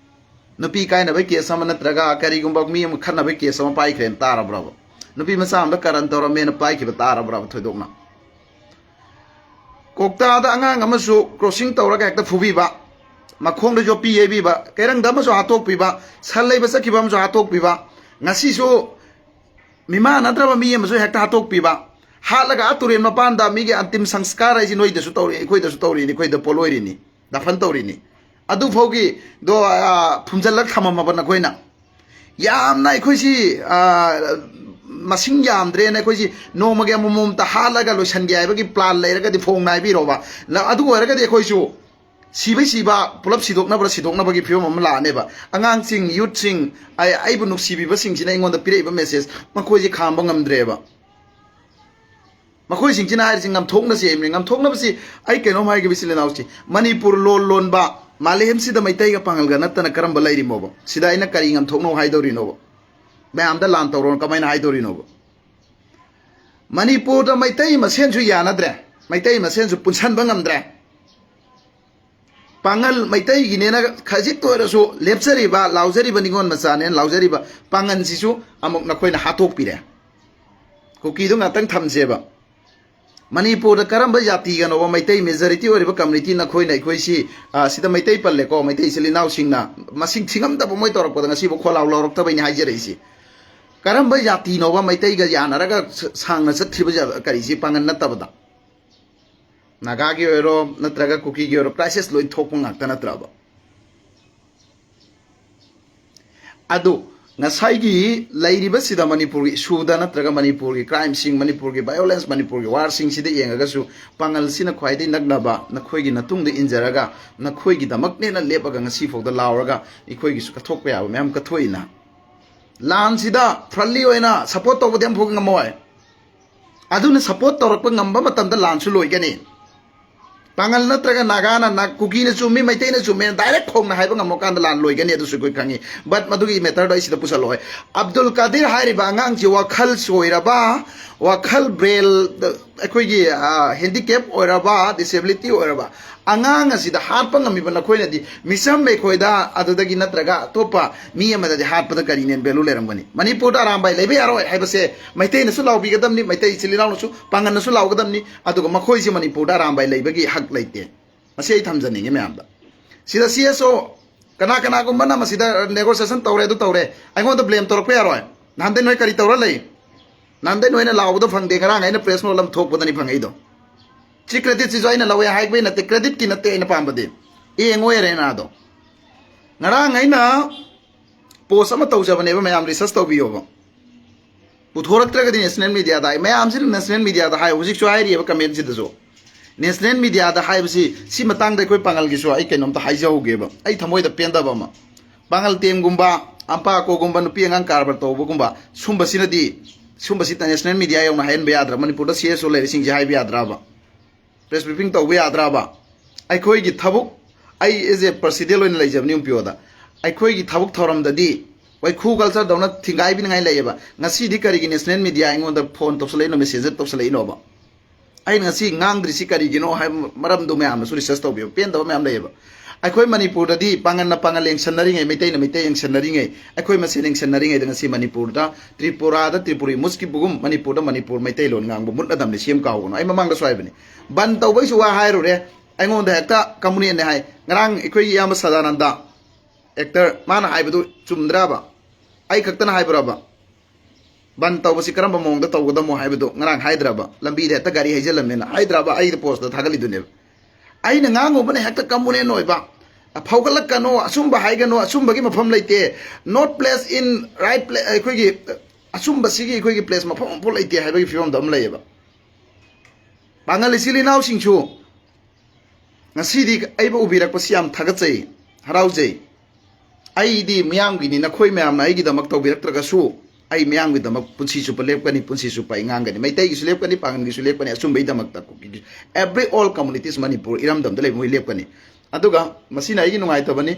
ꯅꯨꯄꯤ ꯀꯥꯏꯅꯕꯒꯤ ꯀꯦꯁ ꯑꯃ ꯅꯠꯇ꯭ꯔꯒ ꯀꯔꯤꯒꯨꯝꯕ ꯃꯤ ꯑꯃ ꯈꯠꯅꯕꯒꯤ ꯀꯦꯁ ꯑꯃ ꯄꯥꯏꯈ꯭ꯔꯦꯅ ꯇꯥꯔꯕ꯭ꯔꯕ? ꯅꯨꯄꯤ ꯃꯆꯥ ꯑꯃꯗ ꯀꯔꯟ ꯇꯧꯔꯝꯃꯦꯅ ꯄꯥꯏꯈꯤꯕ ꯇꯥꯔꯕ꯭ꯔꯕ ꯊꯣꯏꯗꯣꯛꯅ? ꯀꯣꯛꯇꯥꯗ ꯑꯉꯥꯡ ꯑꯃꯁꯨ ꯀ꯭ꯔꯣꯁꯤꯡ ꯇꯧꯔꯒ ꯍꯦꯛꯇ ꯐꯨꯕꯤꯕ, ꯃꯈꯣꯡꯗ ꯌꯣꯠꯄꯤ ꯌꯩꯕꯤꯕ, ꯀꯩꯔꯪꯗ ꯑꯃꯁꯨ ꯍꯥꯠꯇꯣꯛꯄꯤꯕ, ꯁꯟ ꯂꯩꯕ ꯆꯠꯈꯤꯕ ꯑꯃꯁꯨ ꯍꯥꯠꯇꯣꯛꯄꯤꯕ, ꯉꯁꯤꯁꯨ ꯃꯤꯃꯥꯟꯅꯗ꯭ꯔꯕ ꯃꯤ ꯑꯃꯁꯨ ꯍꯦꯛꯇ ꯍꯥꯠꯇꯣꯛꯄꯤꯕ, ꯍꯥꯠꯂꯒ ꯑꯥ ꯇꯨꯔꯦꯜ ꯃꯄꯥꯟꯗ ꯃꯤꯒꯤ ꯑꯟꯇꯤꯝ ꯁꯪꯁꯀꯥꯔ ꯍꯥꯏꯁꯤ ꯅꯣꯏꯗꯁꯨ ꯇꯧꯔꯤ, ꯑꯩꯈꯣꯏꯗꯁꯨ ꯇꯧꯔꯤꯅꯤ, ꯑꯩꯈꯣꯏꯗ ꯄꯣꯠꯂꯣꯏꯔꯤꯅꯤ, ꯗꯐꯟ ꯇꯧꯔꯤꯅꯤ꯫ ꯑꯗꯨꯐꯥꯎꯒꯤꯗꯣ, ꯑ, ꯐꯨꯝꯖꯤꯜꯂꯒ ꯊꯝꯃꯝꯃꯕ ꯅꯈꯣꯏꯅ꯫ ꯌꯥꯝꯅ ꯑꯩꯈꯣꯏꯁꯤ, ꯑ, ꯃꯁꯤꯡ ꯌꯥꯝꯗ꯭ꯔꯦꯅ ꯑꯩꯈꯣꯏꯁꯤ ꯅꯣꯡꯃꯒꯤ ꯑꯃꯃꯝꯇ ꯍꯥꯠꯂꯒ ꯂꯣꯏꯁꯤꯟꯒꯦ ꯍꯥꯏꯕꯒꯤ ꯄ꯭ꯂꯥꯟ ꯂꯩꯔꯒꯗꯤ ꯐꯣꯡꯅ ꯍꯥꯏꯕꯤꯔꯣꯕ꯫ ꯂ-, ꯑꯗꯨ ꯑꯣꯏꯔꯒꯗꯤ ꯑꯩꯈꯣꯏꯁꯨ ꯁꯤꯕꯩ ꯁꯤꯕ, ꯄꯨꯂꯞ ꯁꯤꯗꯣꯛꯅꯕ꯭ꯔꯥ ꯁꯤꯗꯣꯛꯅꯕꯒꯤ ꯐꯤꯕꯝ ꯑꯃ ꯂꯥꯛꯑꯅꯦꯕ꯫ ꯑꯉꯥꯡꯁꯤꯡ, ꯌꯨꯠꯁꯤꯡ, ꯑꯩ-, ꯑꯩꯕꯨ ꯅꯨꯡꯁꯤꯕꯤꯕꯁꯤꯡꯁꯤꯅ ꯑꯩꯉꯣꯟꯗ ꯄꯤꯔꯛꯏꯕ ꯃꯦꯁꯦꯖ, ꯃꯈꯣꯏꯁꯦ ꯈꯥꯝꯕ ꯉꯝꯗ꯭ꯔꯦꯕ꯫ ꯃꯈꯣꯏꯁꯤꯡꯁꯤꯅ ꯍꯥꯏꯔꯤꯁꯤ ꯉꯝꯊꯣꯛꯅꯁꯦ ꯍꯥꯏꯕꯅꯤ꯫ ꯉꯝꯊꯣꯛꯅꯕꯁꯤ ꯑꯩ ꯀꯩꯅꯣꯝ ꯍꯥꯏꯒꯦ, ꯏꯆꯤꯜ ꯏꯅꯥꯎꯁꯤ, ꯃꯅꯤꯄꯨꯔ ꯂꯣꯟ ꯂꯣꯟꯕ ꯃꯥꯂꯦꯝꯁꯤꯗ ꯃꯩꯇꯩꯒ ꯄꯥꯉꯜꯒ ꯅꯠꯇꯅ ꯀꯔꯝꯕ ꯂꯩꯔꯤꯃꯣꯕ? ꯁꯤꯗ ꯑꯩꯅ ꯀꯔꯤ ꯉꯝꯊꯣꯛꯅꯧ ꯍꯥꯏꯗꯧꯔꯤꯅꯣꯕ? ꯃꯌꯥꯝꯗ ꯂꯥꯟ ꯇꯧꯔꯣꯅ ꯀꯃꯥꯏꯅ ꯍꯥꯏꯗꯧꯔꯤꯅꯣꯕ? ꯃꯅꯤꯄꯨꯔꯗ ꯃꯩꯇꯩ ꯃꯁꯦꯟꯁꯨ ꯌꯥꯅꯗ꯭ꯔꯦ, ꯃꯩꯇꯩ ꯃꯁꯦꯟꯁꯨ ꯄꯨꯟꯁꯟꯕ ꯉꯝꯗ꯭ꯔꯦ꯫ ꯄꯥꯉꯜ ꯃꯩꯇꯩꯒꯤꯅꯦꯅ ꯈꯖꯤꯛꯇ ꯑꯣꯏꯔꯁꯨ ꯂꯦꯞꯆꯔꯤꯕ, ꯂꯥꯎꯖꯔꯤꯕ ꯅꯤꯉꯣꯜ ꯃꯆꯥꯅꯦꯅ ꯂꯥꯎꯖꯔꯤꯕ ꯄꯥꯉꯜꯁꯤꯁꯨ ꯑꯃꯨꯛ ꯅꯈꯣꯏꯅ ꯍꯥꯠꯇꯣꯛꯄꯤꯔꯦ꯫ ꯀꯨꯀꯤꯗꯨ ꯉꯥꯛꯇꯪ ꯊꯝꯁꯦꯕ꯫ ꯃꯅꯤꯄꯨꯔꯗ ꯀꯔꯝꯕ ꯖꯥꯇꯤꯒꯅꯣꯕ ꯃꯩꯇꯩ ꯃꯦꯖꯣꯔꯤꯇꯤ ꯑꯣꯏꯔꯤꯕ ꯀꯝꯃ꯭ꯌꯨꯅꯤꯇꯤ ꯅꯈꯣꯏꯅ ꯑꯩꯈꯣꯏꯁꯤ, ꯑ, ꯁꯤꯗ ꯃꯩꯇꯩ ꯄꯜꯂꯦꯀꯣ, ꯃꯩꯇꯩ ꯏꯆꯤꯜ ꯏꯅꯥꯎꯁꯤꯡꯅ ꯃꯁꯤꯡ ꯊꯤꯉꯝꯗꯕ ꯃꯣꯏ ꯇꯧꯔꯛꯄꯗ ꯉꯁꯤꯕꯨ ꯈꯣꯜꯂꯥꯎ ꯂꯥꯎꯔꯛꯇꯕꯩꯅꯤ ꯍꯥꯏꯖꯔꯛꯏꯁꯤ꯫ ꯀꯔꯝꯕ ꯖꯥꯇꯤꯅꯣꯕ ꯃꯩꯇꯩꯒ ꯌꯥꯅꯔꯒ ꯁ-, ꯁꯥꯡꯅ ꯆꯠꯈ꯭ꯔꯤꯕ ꯖ-, ꯀꯔꯤꯁꯤ ꯄꯥꯉꯜ ꯅꯠꯇꯕꯗ? ꯅꯥꯒꯥꯒꯤ ꯑꯣꯏꯔꯣ ꯅꯠꯇ꯭ꯔꯒ ꯀꯨꯀꯤꯒꯤ ꯑꯣꯏꯔꯣ, ꯀ꯭ꯔꯥꯏꯁꯤꯁ ꯂꯣꯏ ꯊꯣꯛꯄ ꯉꯥꯛꯇ ꯅꯠꯇ꯭ꯔꯕ? ꯑꯗꯨ ꯉꯁꯥꯏꯒꯤ ꯂꯩꯔꯤꯕꯁꯤꯗ ꯃꯅꯤꯄꯨꯔꯒꯤ ꯏꯁꯨꯗ ꯅꯠꯇ꯭ꯔꯒ ꯃꯅꯤꯄꯨꯔꯒꯤ ꯀ꯭ꯔꯥꯏꯝꯁꯤꯡ, ꯃꯅꯤꯄꯨꯔꯒꯤ ꯚꯥꯏꯑꯣꯂꯦꯟꯁ, ꯃꯅꯤꯄꯨꯔꯒꯤ ꯋꯥꯔꯁꯤꯡꯁꯤꯗ ꯌꯦꯡꯉꯒꯁꯨ ꯄꯥꯡꯒꯜꯁꯤꯅ ꯈ꯭ꯋꯥꯏꯗꯒꯤ ꯅꯛꯅꯕ, ꯅꯈꯣꯏꯒꯤ ꯅꯇꯨꯡꯗ ꯏꯟꯖꯔꯒ ꯅꯈꯣꯏꯒꯤꯗꯃꯛꯅꯦꯅ ꯂꯦꯞꯄꯒ ꯉꯁꯤꯐꯥꯎꯗ ꯂꯥꯎꯔꯒ ꯑꯩꯈꯣꯏꯒꯤꯁꯨ ꯀꯠꯊꯣꯛꯄ ꯌꯥꯕ ꯃꯌꯥꯝ ꯀꯠꯊꯣꯛꯏꯅ꯫ ꯂꯥꯟꯁꯤꯗ ꯐ꯭ꯔꯟꯂꯤ ꯑꯣꯏꯅ ꯁꯞꯄꯣꯔꯠ ꯇꯧꯕꯗꯤ ꯑꯃꯐꯥꯎ ꯉꯝꯃꯣꯏ꯫ ꯑꯗꯨꯅ ꯁꯞꯄꯣꯔꯠ ꯇꯧꯔꯛꯄ ꯉꯝꯕ ꯃꯇꯝꯗ ꯂꯥꯟꯁꯨ ꯂꯣꯏꯒꯅꯤ꯫ ꯄꯥꯡꯒꯜ ꯅꯠꯇ꯭ꯔꯒ ꯅꯥꯒꯥꯅ ꯅꯥ-, ꯀꯨꯀꯤꯅ ꯆꯨꯝꯃꯤ, ꯃꯩꯇꯩꯅ ꯆꯨꯝꯃꯦ, ꯗꯥꯏꯔꯦꯛ ꯈꯣꯡꯅ ꯍꯥꯏꯕ ꯉꯝꯃꯀꯥꯟꯗ ꯂꯥꯟ ꯂꯣꯏꯒꯅꯤ, ꯑꯗꯨꯁꯨ ꯑꯩꯈꯣꯏ ꯈꯪꯉꯤ꯫ ꯕꯠ ꯃꯗꯨꯒꯤ ꯃꯦꯇꯔꯗꯣ ꯑꯩ ꯁꯤꯗ ꯄꯨꯁꯜꯂꯛꯑꯣꯏ꯫ ꯑꯕꯗꯨꯜ ꯀꯥꯗꯤꯔ ꯍꯥꯏꯔꯤꯕ ꯑꯉꯥꯡꯁꯤ ꯋꯥꯈꯜ ꯆꯣꯏꯔꯕ, ꯋꯥꯈꯜ ꯕ꯭ꯔꯦꯜ, ꯑꯩꯈꯣꯏꯒꯤ, ꯑ, ꯍꯦꯟꯗꯤꯀꯦꯞ ꯑꯣꯏꯔꯕ, ꯗꯤꯁꯦꯕꯤꯂꯤꯇꯤ ꯑꯣꯏꯔꯕ ꯑꯉꯥꯡ ꯑꯁꯤꯗ ꯍꯥꯠꯄ ꯉꯝꯃꯤꯕ ꯅꯈꯣꯏꯅꯗꯤ, ꯃꯤꯆꯝ ꯑꯩꯈꯣꯏꯗ ꯑꯗꯨꯗꯒꯤ ꯅꯠꯇ꯭ꯔꯒ ꯑꯇꯣꯞꯄ ꯃꯤ ꯑꯃꯗꯗꯤ ꯍꯥꯠꯄꯗ ꯀꯔꯤ ꯅꯦꯟ ꯚꯦꯂꯨ ꯂꯩꯔꯝꯒꯅꯤ? ꯃꯅꯤꯄꯨꯔꯗ ꯑꯔꯥꯝꯕꯥꯏ ꯂꯩꯕ ꯌꯥꯔꯣꯏ ꯍꯥꯏꯕꯁꯦ ꯃꯩꯇꯩꯅꯁꯨ ꯂꯥꯎꯕꯤꯒꯗꯕꯅꯤ, ꯃꯩꯇꯩ ꯏꯆꯤꯜ ꯏꯅꯥꯎꯅꯁꯨ, ꯄꯥꯡꯒꯜꯅꯁꯨ ꯂꯥꯎꯒꯗꯕꯅꯤ꯫ ꯑꯗꯨꯒ ꯃꯈꯣꯏꯁꯤ ꯃꯅꯤꯄꯨꯔꯗ ꯑꯔꯥꯝꯕꯥꯏ ꯂꯩꯕꯒꯤ ꯍꯛ ꯂꯩꯇꯦ꯫ ꯃꯁꯤ ꯑꯩ ꯊꯝꯖꯅꯤꯡꯉꯤ ꯃꯌꯥꯝꯗ꯫ ꯁꯤꯗ ꯁꯤ ꯑꯦꯁ ꯑꯣ ꯀꯅꯥ ꯀꯅꯥꯒꯨꯝꯕꯅ ꯃꯁꯤꯗ ꯅꯦꯒꯣꯁꯤꯌꯦꯁꯟ ꯇꯧꯔꯦ, ꯑꯗꯨ ꯇꯧꯔꯦ, ꯑꯩꯉꯣꯟꯗ ꯕ꯭ꯂꯦꯝ ꯇꯧꯔꯛꯄ ꯌꯥꯔꯣꯏ꯫ ꯅꯍꯥꯟꯗꯩ ꯅꯣꯏ ꯀꯔꯤ ꯇꯧꯔ ꯂꯩ? ꯅꯍꯥꯟꯗꯩ ꯅꯣꯏꯅ ꯂꯥꯎꯕꯗꯣ ꯐꯪꯗꯦ, ꯉꯔꯥꯡ ꯑꯩꯅ ꯄ꯭ꯔꯦꯁ ꯅꯣꯠ ꯑꯃ ꯊꯣꯛꯄꯗꯅꯤ ꯐꯪꯉꯛꯏꯗꯣ꯫ ꯁꯤ ꯀ꯭ꯔꯦꯗꯤꯠꯁꯤꯁꯨ ꯑꯩꯅ ꯂꯧꯋꯦ ꯍꯥꯏꯕꯒꯤ ꯅꯠꯇꯦ, ꯀ꯭ꯔꯦꯗꯤꯠꯀꯤ ꯅꯠꯇꯦ ꯑꯩꯅ ꯄꯥꯝꯕꯗꯤ꯫ ꯌꯦꯡꯉꯣ ꯌꯥꯔꯦꯅ ꯑꯗꯣ꯫ ꯉꯔꯥꯡ ꯑꯩꯅ ꯄꯣꯁ ꯑꯃ ꯇꯧꯖꯕꯅꯦꯕ, ꯃꯌꯥꯝ ꯔꯤꯁꯔꯁ ꯇꯧꯕꯤꯌꯣꯕ꯫ ꯄꯨꯊꯣꯔꯛꯇ꯭ꯔꯒꯗꯤ ꯅꯦꯁꯅꯦꯜ ꯃꯤꯗꯤꯌꯥꯗ ꯍꯥꯏ, ꯃꯌꯥꯝꯁꯤꯅ ꯅꯦꯁꯅꯦꯜ ꯃꯤꯗꯤꯌꯥꯗ ꯍꯥꯏ, ꯍꯧꯖꯤꯛꯁꯨ ꯍꯥꯏꯔꯤꯑꯕ ꯀꯃꯦꯟꯁꯤꯗꯁꯨ꯫ ꯅꯦꯁꯅꯦꯜ ꯃꯤꯗꯤꯌꯥꯗ ꯍꯥꯏꯕꯁꯤ, ꯁꯤ ꯃꯇꯥꯡꯗ ꯑꯩꯈꯣꯏ ꯄꯥꯡꯒꯜꯒꯤꯁꯨ ꯑꯩ ꯀꯩꯅꯣꯝꯇ ꯍꯥꯏꯖꯍꯧꯒꯦꯕ, ꯑꯩ ꯊꯃꯣꯏꯗ ꯄꯦꯟꯗꯕ ꯑꯃ꯫ ꯄꯥꯡꯒꯜ ꯇꯦꯝꯒꯨꯝꯕ, ꯑꯝꯄꯥꯀꯣꯒꯨꯝꯕ, ꯅꯨꯄꯤ ꯑꯉꯥꯡ ꯀꯔꯕꯥꯔ ꯇꯧꯕꯒꯨꯝꯕ, ꯁꯨꯝꯕꯁꯤꯅꯗꯤ, ꯁꯨꯝꯕꯁꯤ ꯅꯦꯁꯅꯦꯜ ꯃꯤꯗꯤꯌꯥ ꯌꯧꯅ ꯍꯥꯏꯍꯟꯕ ꯌꯥꯗ꯭ꯔꯥ? ꯃꯅꯤꯄꯨꯔꯗ ꯁꯤ ꯑꯦꯁ ꯑꯣ ꯂꯩꯔꯤꯁꯤꯡꯁꯦ ꯍꯥꯏꯕ ꯌꯥꯗ꯭ꯔꯕ? ꯄ꯭ꯔꯦꯁ ꯕ꯭ꯔꯤꯐꯤꯡ ꯇꯧꯕ ꯌꯥꯗ꯭ꯔꯕ? ꯑꯩꯈꯣꯏꯒꯤ ꯊꯕꯛ, ꯑꯩ ꯑꯦꯖ ꯑꯦ ꯄ꯭ꯔꯁꯤꯗꯦꯟ ꯑꯣꯏꯅ ꯂꯩꯖꯕꯅꯤ ꯌꯨꯝ ꯄꯤꯌꯣꯗ꯫ ꯑꯩꯈꯣꯏꯒꯤ ꯊꯕꯛ ꯊꯧꯔꯝꯗꯗꯤ ꯋꯥꯏꯈꯨ ꯀꯜꯆꯔꯗꯧꯅ ꯊꯤꯡꯒꯥꯏꯕꯤꯅꯤꯡꯉꯥꯏ ꯂꯩꯌꯦꯕ꯫ ꯉꯁꯤꯗꯤ ꯀꯔꯤꯒꯤ ꯅꯦꯁꯅꯦꯜ ꯃꯤꯗꯤꯌꯥ ꯑꯩꯉꯣꯟꯗ ꯐꯣꯟ ꯇꯧꯁꯜꯂꯛꯏꯅꯣ, ꯃꯦꯁꯦꯟꯖꯔ ꯇꯧꯁꯜꯂꯛꯏꯅꯣꯕ? ꯑꯩꯅ ꯉꯁꯤ ꯉꯥꯡꯗ꯭ꯔꯤꯁꯤ ꯀꯔꯤꯒꯤꯅꯣ ꯍꯥꯏꯕ ꯃꯔꯝꯗꯣ ꯃꯌꯥꯝꯅꯁꯨ ꯔꯤꯁꯔꯁ ꯇꯧꯕꯤꯌꯨ꯫ ꯄꯦꯟꯗꯕ ꯃꯌꯥꯝ ꯂꯩꯌꯦꯕ꯫ ꯑꯩꯈꯣꯏ ꯃꯅꯤꯄꯨꯔꯗꯗꯤ ꯄꯥꯡꯒꯜꯅ ꯄꯥꯡꯒꯜ ꯌꯦꯡꯁꯟꯅꯔꯤꯉꯩ, ꯃꯩꯇꯩꯅ ꯃꯩꯇꯩ ꯌꯦꯡꯁꯟꯅꯔꯤꯉꯩ, ꯑꯩꯈꯣꯏ ꯃꯁꯦꯟ ꯌꯦꯡꯁꯟꯅꯔꯤꯉꯩꯗ ꯉꯁꯤ ꯃꯅꯤꯄꯨꯔꯗ, ꯇ꯭ꯔꯤꯄꯨꯔꯥꯗ ꯇ꯭ꯔꯤꯄꯨꯔꯤ ꯃꯨꯠꯈꯤꯕꯒꯨꯝ ꯃꯅꯤꯄꯨꯔꯗ ꯃꯅꯤꯄꯨꯔ ꯃꯩꯇꯩꯂꯣꯟ ꯉꯥꯡꯕ ꯃꯨꯠꯂꯗꯝꯅꯤ꯫ ꯁꯤ ꯑꯃ ꯀꯥꯎꯒꯅꯨ꯫ ꯑꯩ ꯃꯃꯥꯡꯗꯁꯨ ꯍꯥꯏꯕꯅꯤ, ꯕꯟ ꯇꯧꯕꯩꯁꯨ ꯋꯥ ꯍꯥꯏꯔꯨꯔꯦ, ꯑꯩꯉꯣꯟꯗ ꯍꯦꯛꯇ ꯀꯝꯄ꯭ꯂꯦꯟꯅꯦ ꯍꯥꯏ꯫ ꯉꯔꯥꯡ ꯑꯩꯈꯣꯏꯒꯤ ꯏꯌꯥꯝꯕ ꯁꯗꯥꯅꯟꯗ, ꯑꯦꯛꯇꯔ, ꯃꯥꯅ ꯍꯥꯏꯕꯗꯨ ꯆꯨꯝꯗ꯭ꯔꯕ? ꯑꯩ ꯈꯛꯇꯅ ꯍꯥꯏꯕ꯭ꯔꯕ? ꯕꯟ ꯇꯧꯕꯁꯤ ꯀꯔꯝꯕ ꯃꯑꯣꯡꯗ ꯇꯧꯒꯗꯃꯣ ꯍꯥꯏꯕꯗꯨ ꯉꯔꯥꯡ ꯍꯥꯏꯗ꯭ꯔꯕ ꯂꯝꯕꯤꯗ ꯍꯦꯛꯇ ꯒꯥꯔꯤ ꯍꯩꯖꯤꯜꯂꯝꯃꯦꯅ ꯍꯥꯏꯗ꯭ꯔꯕ ꯑꯩꯗ ꯄꯣꯁꯇ ꯊꯥꯒꯠꯂꯤꯗꯨꯅꯦꯕ꯫ ꯑꯩꯅ ꯉꯥꯡꯉꯨꯕꯅ ꯍꯦꯛꯇ ꯀꯝꯃꯨꯅꯦꯟ ꯑꯣꯏꯕ, ꯐꯥꯎꯒꯠꯂꯛꯀꯅꯣ, ꯑꯆꯨꯝꯕ ꯍꯥꯏꯒꯅꯨ, ꯑꯆꯨꯝꯕꯒꯤ ꯃꯐꯝ ꯂꯩꯇꯦ, not place in right place, ꯑꯩꯈꯣꯏꯒꯤ ꯑꯆꯨꯝꯕꯁꯤꯒꯤ ꯑꯩꯈꯣꯏꯒꯤ ꯄ꯭ꯂꯦꯁ ꯃꯐꯝ ꯑꯃꯐꯥꯎ ꯂꯩꯇꯦ ꯍꯥꯏꯕꯒꯤ ꯐꯤꯕꯝꯗ ꯑꯃ ꯂꯩꯌꯦꯕ꯫ ꯄꯥꯡꯒꯜ ꯏꯆꯤꯜ ꯏꯅꯥꯎꯁꯤꯡꯁꯨ ꯉꯁꯤꯗꯤ ꯑꯩꯕꯨ ꯎꯕꯤꯔꯛꯄꯁꯤ ꯌꯥꯝ ꯊꯥꯒꯠꯆꯩ, ꯍꯔꯥꯎꯖꯩ꯫ ꯑꯩꯗꯤ ꯃꯤꯌꯥꯝꯒꯤꯅꯤ, ꯅꯈꯣꯏ ꯃꯌꯥꯝꯅ ꯑꯩꯒꯤꯗꯃꯛ ꯇꯧꯕꯤꯔꯛꯇ꯭ꯔꯒꯁꯨ ꯑꯩ ꯃꯤꯌꯥꯝꯒꯤꯗꯃꯛ ꯄꯨꯟꯁꯤ ꯆꯨꯞꯄ ꯂꯦꯞꯀꯅꯤ, ꯄꯨꯟꯁꯤ ꯆꯨꯞꯄ ꯑꯩ ꯉꯥꯡꯒꯅꯤ꯫ ꯃꯩꯇꯩꯒꯤꯁꯨ ꯂꯦꯞꯀꯅꯤ, ꯄꯥꯡꯒꯜꯒꯤꯁꯨ ꯂꯦꯞꯀꯅꯤ, ꯑꯆꯨꯝꯕꯒꯤꯗꯃꯛꯇ꯫ Every all communities ꯃꯅꯤꯄꯨꯔ ꯏꯔꯝꯗꯝꯗ ꯂꯩꯕ ꯃꯣꯏ ꯂꯦꯞꯀꯅꯤ꯫ ꯑꯗꯨꯒ ꯃꯁꯤꯅ ꯑꯩꯒꯤ ꯅꯨꯡꯉꯥꯏꯇꯕꯅꯤ꯫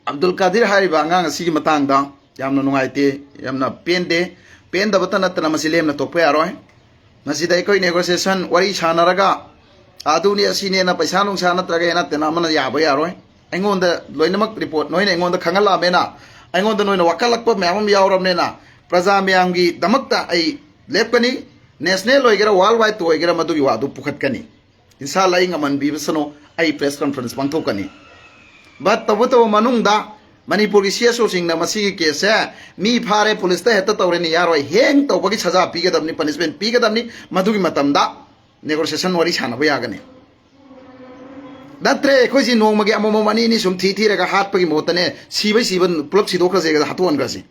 ꯑꯕꯗꯨꯜ ꯀꯥꯗꯤꯔ ꯍꯥꯏꯔꯤꯕ ꯑꯉꯥꯡ ꯑꯁꯤꯒꯤ ꯃꯇꯥꯡꯗ ꯌꯥꯝꯅ ꯅꯨꯡꯉꯥꯏꯇꯦ, ꯌꯥꯝꯅ ꯄꯦꯟꯗꯦ꯫ ꯄꯦꯟꯗꯕꯇ ꯅꯠꯇꯅ ꯃꯁꯤ ꯂꯦꯝꯅ ꯇꯣꯛꯄ ꯌꯥꯔꯣꯏ꯫ ꯃꯁꯤꯗ ꯑꯩꯈꯣꯏ ꯅꯦꯒꯣꯁꯤꯌꯦꯁꯟ ꯋꯥꯔꯤ ꯁꯥꯟꯅꯔꯒ ꯑꯗꯨꯅꯤ ꯑꯁꯤꯅꯦꯅ ꯄꯩꯁꯥ ꯅꯨꯡꯁꯥ ꯅꯠꯇ꯭ꯔꯒ ꯍꯦꯟꯅ ꯇꯦꯟꯅ ꯑꯃꯅ ꯌꯥꯕ ꯌꯥꯔꯣꯏ꯫ ꯑꯩꯉꯣꯟꯗ ꯂꯣꯏꯅꯃꯛ ꯔꯤꯄꯣꯔꯠ ꯅꯣꯏꯅ ꯑꯩꯉꯣꯟꯗ ꯈꯪꯍꯜꯂꯛꯑꯕꯅꯤꯅ, ꯑꯩꯉꯣꯟꯗ ꯅꯣꯏꯅ ꯋꯥꯀꯠꯂꯛꯄ ꯃꯌꯥꯝ ꯑꯃ ꯌꯥꯎꯔꯕꯅꯤꯅ, ꯄ꯭ꯔꯖꯥ ꯃꯌꯥꯝꯒꯤꯗꯃꯛꯇ ꯑꯩ ꯂꯦꯞꯀꯅꯤ꯫ ꯅꯦꯁꯅꯦꯜ ꯑꯣꯏꯒꯦꯔꯥ, ꯋꯥꯔꯜ ꯋꯥꯏꯗꯇ ꯑꯣꯏꯒꯦꯔꯥ, ꯃꯗꯨꯒꯤ ꯋꯥꯗꯨ ꯄꯨꯈꯠꯀꯅꯤ꯫ ꯏꯟꯁꯥ ꯑꯜꯂꯥ, ꯑꯩ ꯉꯝꯍꯟꯕꯤꯕꯁꯅꯨ, ꯑꯩ ꯄ꯭ꯔꯦꯁ ꯀꯟꯐꯔꯦꯟꯁ ꯄꯥꯡꯊꯣꯛꯀꯅꯤ꯫ ꯕꯠ ꯇꯧꯕꯇꯕꯨ ꯃꯅꯨꯡꯗ ꯃꯅꯤꯄꯨꯔꯒꯤ ꯁꯤ ꯑꯦꯁ ꯑꯣꯁꯤꯡꯅ ꯃꯁꯤꯒꯤ ꯀꯦꯁꯁꯦ ꯃꯤ ꯐꯥꯔꯦ, ꯄꯨꯂꯤꯁꯇ ꯍꯦꯛꯇ ꯇꯧꯔꯦꯅ ꯌꯥꯔꯣꯏ, ꯍꯦꯡ ꯇꯧꯕꯒꯤ ꯁꯖꯥ ꯄꯤꯒꯗꯕꯅꯤ, ꯄꯅꯤꯁꯃꯦꯟ ꯄꯤꯒꯗꯕꯅꯤ꯫ ꯃꯗꯨꯒꯤ ꯃꯇꯝꯗ ꯅꯦꯒꯣꯁꯤꯌꯦꯁꯟ ꯋꯥꯔꯤ ꯁꯥꯟꯅꯕ ꯌꯥꯒꯅꯤ꯫ ꯅꯠꯇ꯭ꯔꯦ ꯑꯩꯈꯣꯏꯁꯤ ꯅꯣꯡꯃꯒꯤ ꯑꯃꯃꯝ ꯑꯅꯤ ꯑꯅꯤ ꯁꯨꯝ ꯊꯤ ꯊꯤꯔꯒ ꯍꯥꯠꯄꯒꯤ ꯃꯍꯨꯠꯇꯅꯦ, ꯁꯤꯕꯩ ꯁꯤꯕ ꯄꯨꯂꯞ ꯁꯤꯗꯣꯛꯈ꯭ꯔꯁꯦ, ꯍꯥꯠꯇꯣꯛꯍꯟꯈ꯭ꯔꯁꯤ꯫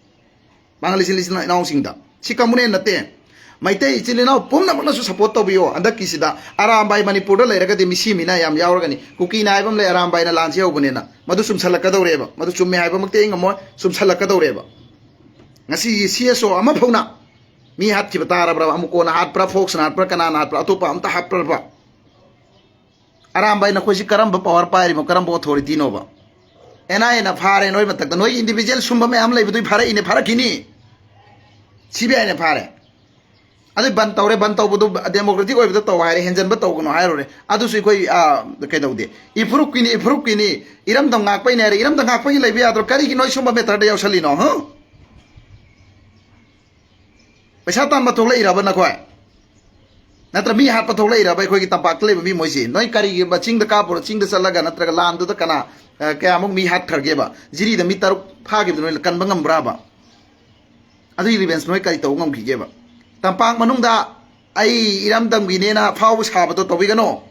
ꯄꯥꯡꯒꯜ ꯏꯆꯤꯜ ꯏꯆꯤꯜ ꯏꯅꯥꯎꯁꯤꯡꯗ꯫ ꯁꯤ ꯀꯝꯃꯨꯅꯦꯜ ꯅꯠꯇꯦ꯫ ꯃꯩꯇꯩ ꯏꯆꯤꯜ ꯏꯅꯥꯎ ꯄꯨꯝꯅꯃꯛꯅꯁꯨ ꯁꯄꯣꯔꯠ ꯇꯧꯕꯤꯌꯣ꯫ ꯍꯟꯗꯛꯀꯤꯁꯤꯗ ꯑꯔꯥꯝꯕꯥꯏ ꯃꯅꯤꯄꯨꯔꯗ ꯂꯩꯔꯒꯗꯤ ꯃꯤꯁꯤ ꯃꯤꯅꯥ ꯌꯥꯝ ꯌꯥꯎꯔꯒꯅꯤ꯫ ꯀꯨꯀꯤꯅ ꯍꯥꯏꯕ ꯑꯃ ꯂꯩ, ꯑꯔꯥꯝꯕꯥꯏꯅ ꯂꯥꯟꯁꯤ ꯍꯧꯕꯅꯦꯅ꯫ ꯃꯗꯨ ꯆꯨꯝꯁꯜꯂꯛꯀꯗꯧꯔꯦꯕ꯫ ꯃꯗꯨ ꯆꯨꯝꯃꯦ ꯍꯥꯏꯕꯃꯛꯇꯤ ꯑꯩ ꯉꯝꯃꯣꯏ, ꯆꯨꯝꯁꯜꯂꯛꯀꯗꯧꯔꯦꯕ꯫ ꯉꯁꯤꯒꯤ ꯁꯤ ꯑꯦꯁ ꯑꯣ ꯑꯃꯐꯧꯅ ꯃꯤ ꯍꯥꯠꯈꯤꯕ ꯇꯥꯔꯕ꯭ꯔꯥ? ꯑꯃꯨꯛ ꯀꯣꯟꯅ ꯍꯥꯠꯄ꯭ꯔꯥ, ꯐꯣꯛꯁꯅ ꯍꯥꯠꯄ꯭ꯔꯥ, ꯀꯅꯥꯅ ꯍꯥꯠꯄ꯭ꯔꯥ, ꯑꯇꯣꯞꯄ ꯑꯝꯇ ꯍꯥꯠꯄ꯭ꯔꯕ? ꯑꯔꯥꯝꯕꯥꯏ, ꯅꯈꯣꯏꯁꯤ ꯀꯔꯝꯕ ꯄꯋꯥꯔ ꯄꯥꯏꯔꯤꯅꯣ, ꯀꯔꯝꯕ ꯑꯣꯊꯣꯔꯤꯇꯤꯅꯣꯕ? ꯑꯦꯟ ꯑꯥꯏ ꯑꯦꯅ ꯐꯥꯔꯦ, ꯅꯣꯏ ꯃꯊꯛꯇ ꯅꯣꯏ ꯏꯟꯗꯤꯚꯤꯖꯨꯋꯦꯜ ꯁꯨꯝꯕ ꯃꯌꯥꯝ ꯂꯩꯕꯗꯨꯒꯤ ꯐꯥꯔꯛꯏꯅꯦ, ꯐꯥꯔꯛꯈꯤꯅꯤ꯫ ꯁꯤ ꯕꯤ ꯑꯥꯏꯅ ꯐꯥꯔꯦ꯫ ꯑꯗꯩ ꯕꯟ ꯇꯧꯔꯦ, ꯕꯟ ꯇꯧꯕꯗꯨ ꯗꯦꯃꯣꯀ꯭ꯔꯦꯇꯤꯛ ꯑꯣꯏꯕꯗ ꯇꯧ ꯍꯥꯏꯔꯦ, ꯍꯦꯟꯖꯟꯕ ꯇꯧꯒꯅꯨ ꯍꯥꯏꯔꯨꯔꯦ꯫ ꯑꯗꯨꯁꯨ ꯑꯩꯈꯣꯏ, ꯑ, ꯀꯩꯗꯧꯗꯦ? ꯏꯐꯨꯔꯨꯞꯀꯤꯅꯤ, ꯏꯐꯨꯔꯨꯞꯀꯤꯅꯤ, ꯏꯔꯝꯗꯝ ꯉꯥꯛꯄꯩꯅꯦ ꯍꯥꯏꯔꯦ꯫ ꯏꯔꯝꯗꯝ ꯉꯥꯛꯄꯒꯤ ꯂꯩꯕ ꯌꯥꯗ꯭ꯔꯣ? ꯀꯔꯤꯒꯤ ꯅꯣꯏ ꯁꯨꯝꯕ ꯃꯦꯇꯔꯗ ꯌꯥꯎꯁꯜꯂꯤꯅꯣ? ꯍ? ꯄꯩꯁꯥ ꯇꯥꯟꯕ ꯊꯣꯛꯂꯛꯏꯔꯕ ꯅꯈꯣꯏ? ꯅꯠꯇ꯭ꯔ ꯃꯤ ꯍꯥꯠꯄ ꯊꯣꯛꯂꯛꯏꯔꯕ ꯑꯩꯈꯣꯏꯒꯤ ꯇꯝꯄꯥꯛꯇ ꯂꯩꯕ ꯃꯤ ꯃꯣꯏꯁꯤ? ꯅꯣꯏ ꯀꯔꯤꯒꯨꯝꯕ ꯆꯤꯡꯗ ꯀꯥꯞꯄꯨꯔ, ꯆꯤꯡꯗ ꯆꯠꯂꯒ ꯅꯠꯇ꯭ꯔꯒ ꯂꯥꯟꯗꯨꯗ ꯀꯅꯥ, ꯑ, ꯀꯌꯥꯃꯨꯛ ꯃꯤ ꯍꯥꯠꯈ꯭ꯔꯒꯦꯕ? ꯖꯤꯔꯤꯗ ꯃꯤ ꯇꯔꯨꯛ ꯐꯥꯈꯤꯕꯗꯨ ꯅꯣꯏ ꯀꯟꯕ ꯉꯝꯕ꯭ꯔꯥꯕ? ꯑꯗꯨꯒꯤ ꯔꯤꯚꯦꯟꯁ ꯅꯣꯏ ꯀꯔꯤ ꯇꯧꯕ ꯉꯝꯈꯤꯒꯦꯕ? ꯇꯝꯄꯥꯛ ꯃꯅꯨꯡꯗ ꯑꯩ ꯏꯔꯝꯗꯝꯒꯤꯅꯦꯅ ꯐꯥꯎꯕ ꯁꯥꯕꯗꯣ ꯇꯧꯕꯤꯒꯅꯣ꯫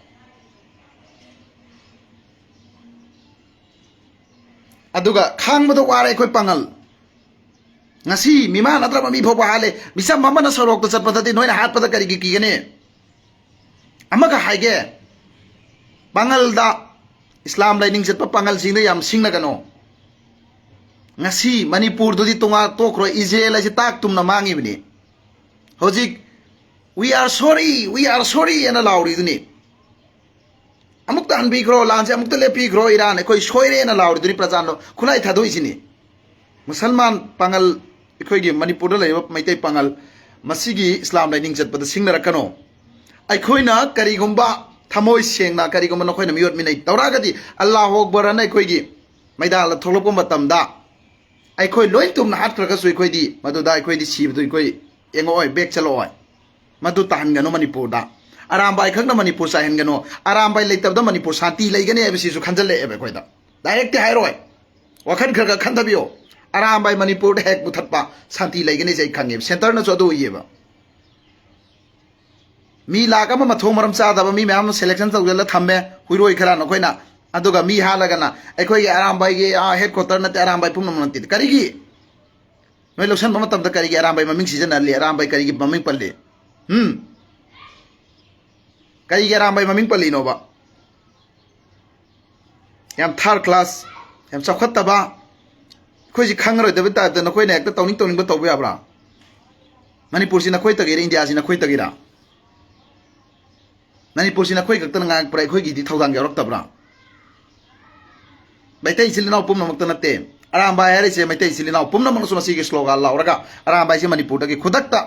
ꯑꯗꯨꯒ ꯈꯥꯡꯕꯗ ꯋꯥꯔꯦ ꯑꯩꯈꯣꯏ ꯄꯥꯉꯜ꯫ ꯉꯁꯤ ꯃꯤꯃꯥꯟ ꯅꯠꯇ꯭ꯔꯕ ꯃꯤ ꯐꯥꯎꯕ ꯍꯥꯠꯂꯦ꯫ ꯃꯤꯆꯝ ꯑꯃꯅ ꯁꯣꯔꯣꯛꯇ ꯆꯠꯄꯗꯗꯤ ꯅꯣꯏꯅ ꯍꯥꯠꯄꯗ ꯀꯔꯤꯒꯤ ꯀꯤꯒꯅꯤ? ꯑꯃꯒ ꯍꯥꯏꯒꯦ, ꯄꯥꯉꯜꯗ, ꯏꯁꯂꯥꯝ ꯂꯥꯏꯅꯤꯡ ꯆꯠꯄ ꯄꯥꯉꯜꯁꯤꯡꯗ ꯌꯥꯝ ꯁꯤꯡꯅꯒꯅꯣ꯫ ꯉꯁꯤ ꯃꯅꯤꯄꯨꯔꯗꯨꯗꯤ ꯇꯣꯉꯥꯟ ꯇꯣꯛꯈ꯭ꯔꯣ, ꯏꯖꯔꯦꯜ ꯍꯥꯏꯁꯦ ꯇꯥꯛ ꯇꯨꯝꯅ ꯃꯥꯡꯉꯤꯕꯅꯤ꯫ ꯍꯧꯖꯤꯛ "We are sorry, we are sorry" ꯍꯥꯏꯅ ꯂꯥꯎꯔꯤꯗꯨꯅꯤ꯫ ꯑꯃꯨꯛꯇ ꯍꯟꯕꯤꯈ꯭ꯔꯣ, ꯂꯥꯟꯁꯦ ꯑꯃꯨꯛꯇ ꯂꯦꯞꯄꯤꯈ꯭ꯔꯣ, ꯏꯔꯥꯟ ꯑꯩꯈꯣꯏ ꯁꯣꯏꯔꯦꯅ ꯂꯥꯎꯔꯤꯗꯨꯅꯤ ꯄ꯭ꯔꯖꯥꯅ ꯈꯨꯠꯂꯥꯏ ꯊꯥꯗꯣꯛꯏꯁꯤꯅꯤ꯫ ꯃꯨꯁꯜꯃꯥꯟ ꯄꯥꯉꯜ, ꯑꯩꯈꯣꯏꯒꯤ ꯃꯅꯤꯄꯨꯔꯗ ꯂꯩꯔꯤꯕ ꯃꯩꯇꯩ ꯄꯥꯉꯜ, ꯃꯁꯤꯒꯤ ꯏꯁꯂꯥꯝ ꯂꯥꯏꯅꯤꯡ ꯆꯠꯄꯗ ꯁꯤꯡꯅꯔꯛꯀꯅꯣ꯫ ꯑꯩꯈꯣꯏꯅ ꯀꯔꯤꯒꯨꯝꯕ ꯊꯃꯣꯏ ꯁꯦꯡꯅ ꯀꯔꯤꯒꯨꯝꯕ ꯅꯈꯣꯏꯅ ꯃꯤꯑꯣꯠ ꯃꯤꯅꯩ ꯇꯧꯔꯛꯑꯒꯗꯤ, "ꯑꯜꯂꯥꯍꯨ ꯑꯛꯕꯔ" ꯑꯅ ꯑꯩꯈꯣꯏꯒꯤ ꯃꯩꯗꯥꯜꯗ ꯊꯣꯛꯂꯛꯄ ꯃꯇꯝꯗ, ꯑꯩꯈꯣꯏ ꯂꯣꯏ ꯇꯨꯝꯅ ꯍꯥꯠꯈ꯭ꯔꯒꯁꯨ ꯑꯩꯈꯣꯏꯗꯤ ꯃꯗꯨꯗ ꯑꯩꯈꯣꯏꯗꯤ ꯁꯤꯕꯗꯨ ꯑꯩꯈꯣꯏ ꯌꯦꯡꯉꯛꯑꯣꯏ, ꯕꯦꯛ ꯆꯠꯂꯛꯑꯣꯏ꯫ ꯃꯗꯨ ꯇꯥꯍꯟꯒꯅꯨ ꯃꯅꯤꯄꯨꯔꯗ꯫ ꯑꯔꯥꯝꯕꯥꯏ ꯈꯛꯅ ꯃꯅꯤꯄꯨꯔ ꯆꯥꯏꯍꯟꯒꯅꯨ꯫ ꯑꯔꯥꯝꯕꯥꯏ ꯂꯩꯇꯕꯗ ꯃꯅꯤꯄꯨꯔ ꯁꯥꯟꯇꯤ ꯂꯩꯒꯅꯤ ꯍꯥꯏꯕꯁꯤꯁꯨ ꯈꯟꯖꯜꯂꯛꯑꯦꯕ ꯑꯩꯈꯣꯏꯗ꯫ ꯗꯥꯏꯔꯦꯛꯇꯤ ꯍꯥꯏꯔꯣꯏ꯫ ꯋꯥꯈꯜ ꯈꯔ ꯈꯔ ꯈꯟꯊꯕꯤꯌꯣ꯫ ꯑꯔꯥꯝꯕꯥꯏ ꯃꯅꯤꯄꯨꯔꯗ ꯍꯦꯛ ꯄꯨꯊꯠꯄ ꯁꯥꯟꯇꯤ ꯂꯩꯒꯅꯤꯁꯦ ꯑꯩ ꯈꯪꯉꯦꯕ꯫ ꯁꯦꯟꯇꯔꯅꯁꯨ ꯑꯗꯨ ꯎꯏꯌꯦꯕ꯫ ꯃꯤ ꯂꯥꯛ ꯑꯃ ꯃꯊꯣꯡ ꯃꯔꯝ ꯆꯥꯗꯕ ꯃꯤ ꯃꯌꯥꯝ ꯑꯃ ꯁꯦꯂꯦꯛꯁꯟ ꯇꯧꯁꯤꯜꯂ ꯊꯝꯃꯦ, ꯍꯨꯏꯔꯣꯏ ꯈꯔ ꯅꯈꯣꯏꯅ꯫ ꯑꯗꯨꯒ ꯃꯤ ꯍꯥꯠꯂꯒꯅ ꯑꯩꯈꯣꯏꯒꯤ ꯑꯔꯥꯝꯕꯥꯏꯒꯤ, ꯑꯥ, ꯍꯦꯗ ꯀ꯭ꯋꯥꯇꯔ ꯅꯠꯇꯦ, ꯑꯔꯥꯝꯕꯥꯏ ꯄꯨꯝꯅꯃꯛ ꯅꯠꯇꯦ꯫ ꯀꯔꯤꯒꯤ? ꯅꯣꯏ ꯂꯧꯁꯟꯕ ꯃꯇꯝꯗ ꯀꯔꯤꯒꯤ ꯑꯔꯥꯝꯕꯥꯏ ꯃꯃꯤꯡ ꯁꯤꯖꯤꯟꯅꯍꯜꯂꯤ? ꯑꯔꯥꯝꯕꯥꯏ ꯀꯔꯤꯒꯤ ꯃꯃꯤꯡ ꯄꯜꯂꯤ? ꯍꯨꯝ? ꯀꯔꯤꯒꯤ ꯑꯔꯥꯝꯕꯥꯏ ꯃꯃꯤꯡ ꯄꯜꯂꯤꯅꯣꯕ? ꯌꯥꯝ ꯊꯥꯔ ꯀ꯭ꯂꯥꯁ, ꯌꯥꯝ ꯆꯥꯎꯈꯠꯇꯕ, ꯑꯩꯈꯣꯏꯁꯤ ꯈꯪꯉꯔꯣꯏꯗꯕ ꯇꯥꯏꯞꯇ ꯅꯈꯣꯏꯅ ꯍꯦꯛꯇ ꯇꯧꯅꯤꯡ ꯇꯧꯅꯤꯡꯕ ꯇꯧꯕ ꯌꯥꯕ꯭ꯔꯥ? ꯃꯅꯤꯄꯨꯔꯁꯤ ꯅꯈꯣꯏ ꯇꯒꯤꯔ, ꯏꯟꯗꯤꯌꯥꯁꯤ ꯅꯈꯣꯏ ꯇꯒꯤꯔ? ꯃꯅꯤꯄꯨꯔꯁꯤ ꯅꯈꯣꯏ ꯈꯛꯇꯅ ꯉꯥꯡꯉꯛꯄ꯭ꯔꯥ? ꯑꯩꯈꯣꯏꯒꯤꯗꯤ ꯊꯧꯗꯥꯡ ꯌꯥꯎꯔꯛꯇꯕ꯭ꯔꯥ? ꯃꯩꯇꯩ ꯏꯆꯤꯜ ꯏꯅꯥꯎ ꯄꯨꯝꯅꯃꯛꯇ ꯅꯠꯇꯦ, ꯑꯔꯥꯝꯕꯥꯏ ꯍꯥꯏꯔꯤꯁꯦ ꯃꯩꯇꯩ ꯏꯆꯤꯜ ꯏꯅꯥꯎ ꯄꯨꯝꯅꯃꯛꯅꯁꯨ ꯃꯁꯤꯒꯤ ꯁ꯭ꯂꯣꯒꯥꯟ ꯂꯥꯎꯔꯒ ꯑꯔꯥꯝꯕꯥꯏꯁꯦ ꯃꯅꯤꯄꯨꯔꯗꯒꯤ ꯈꯨꯗꯛꯇ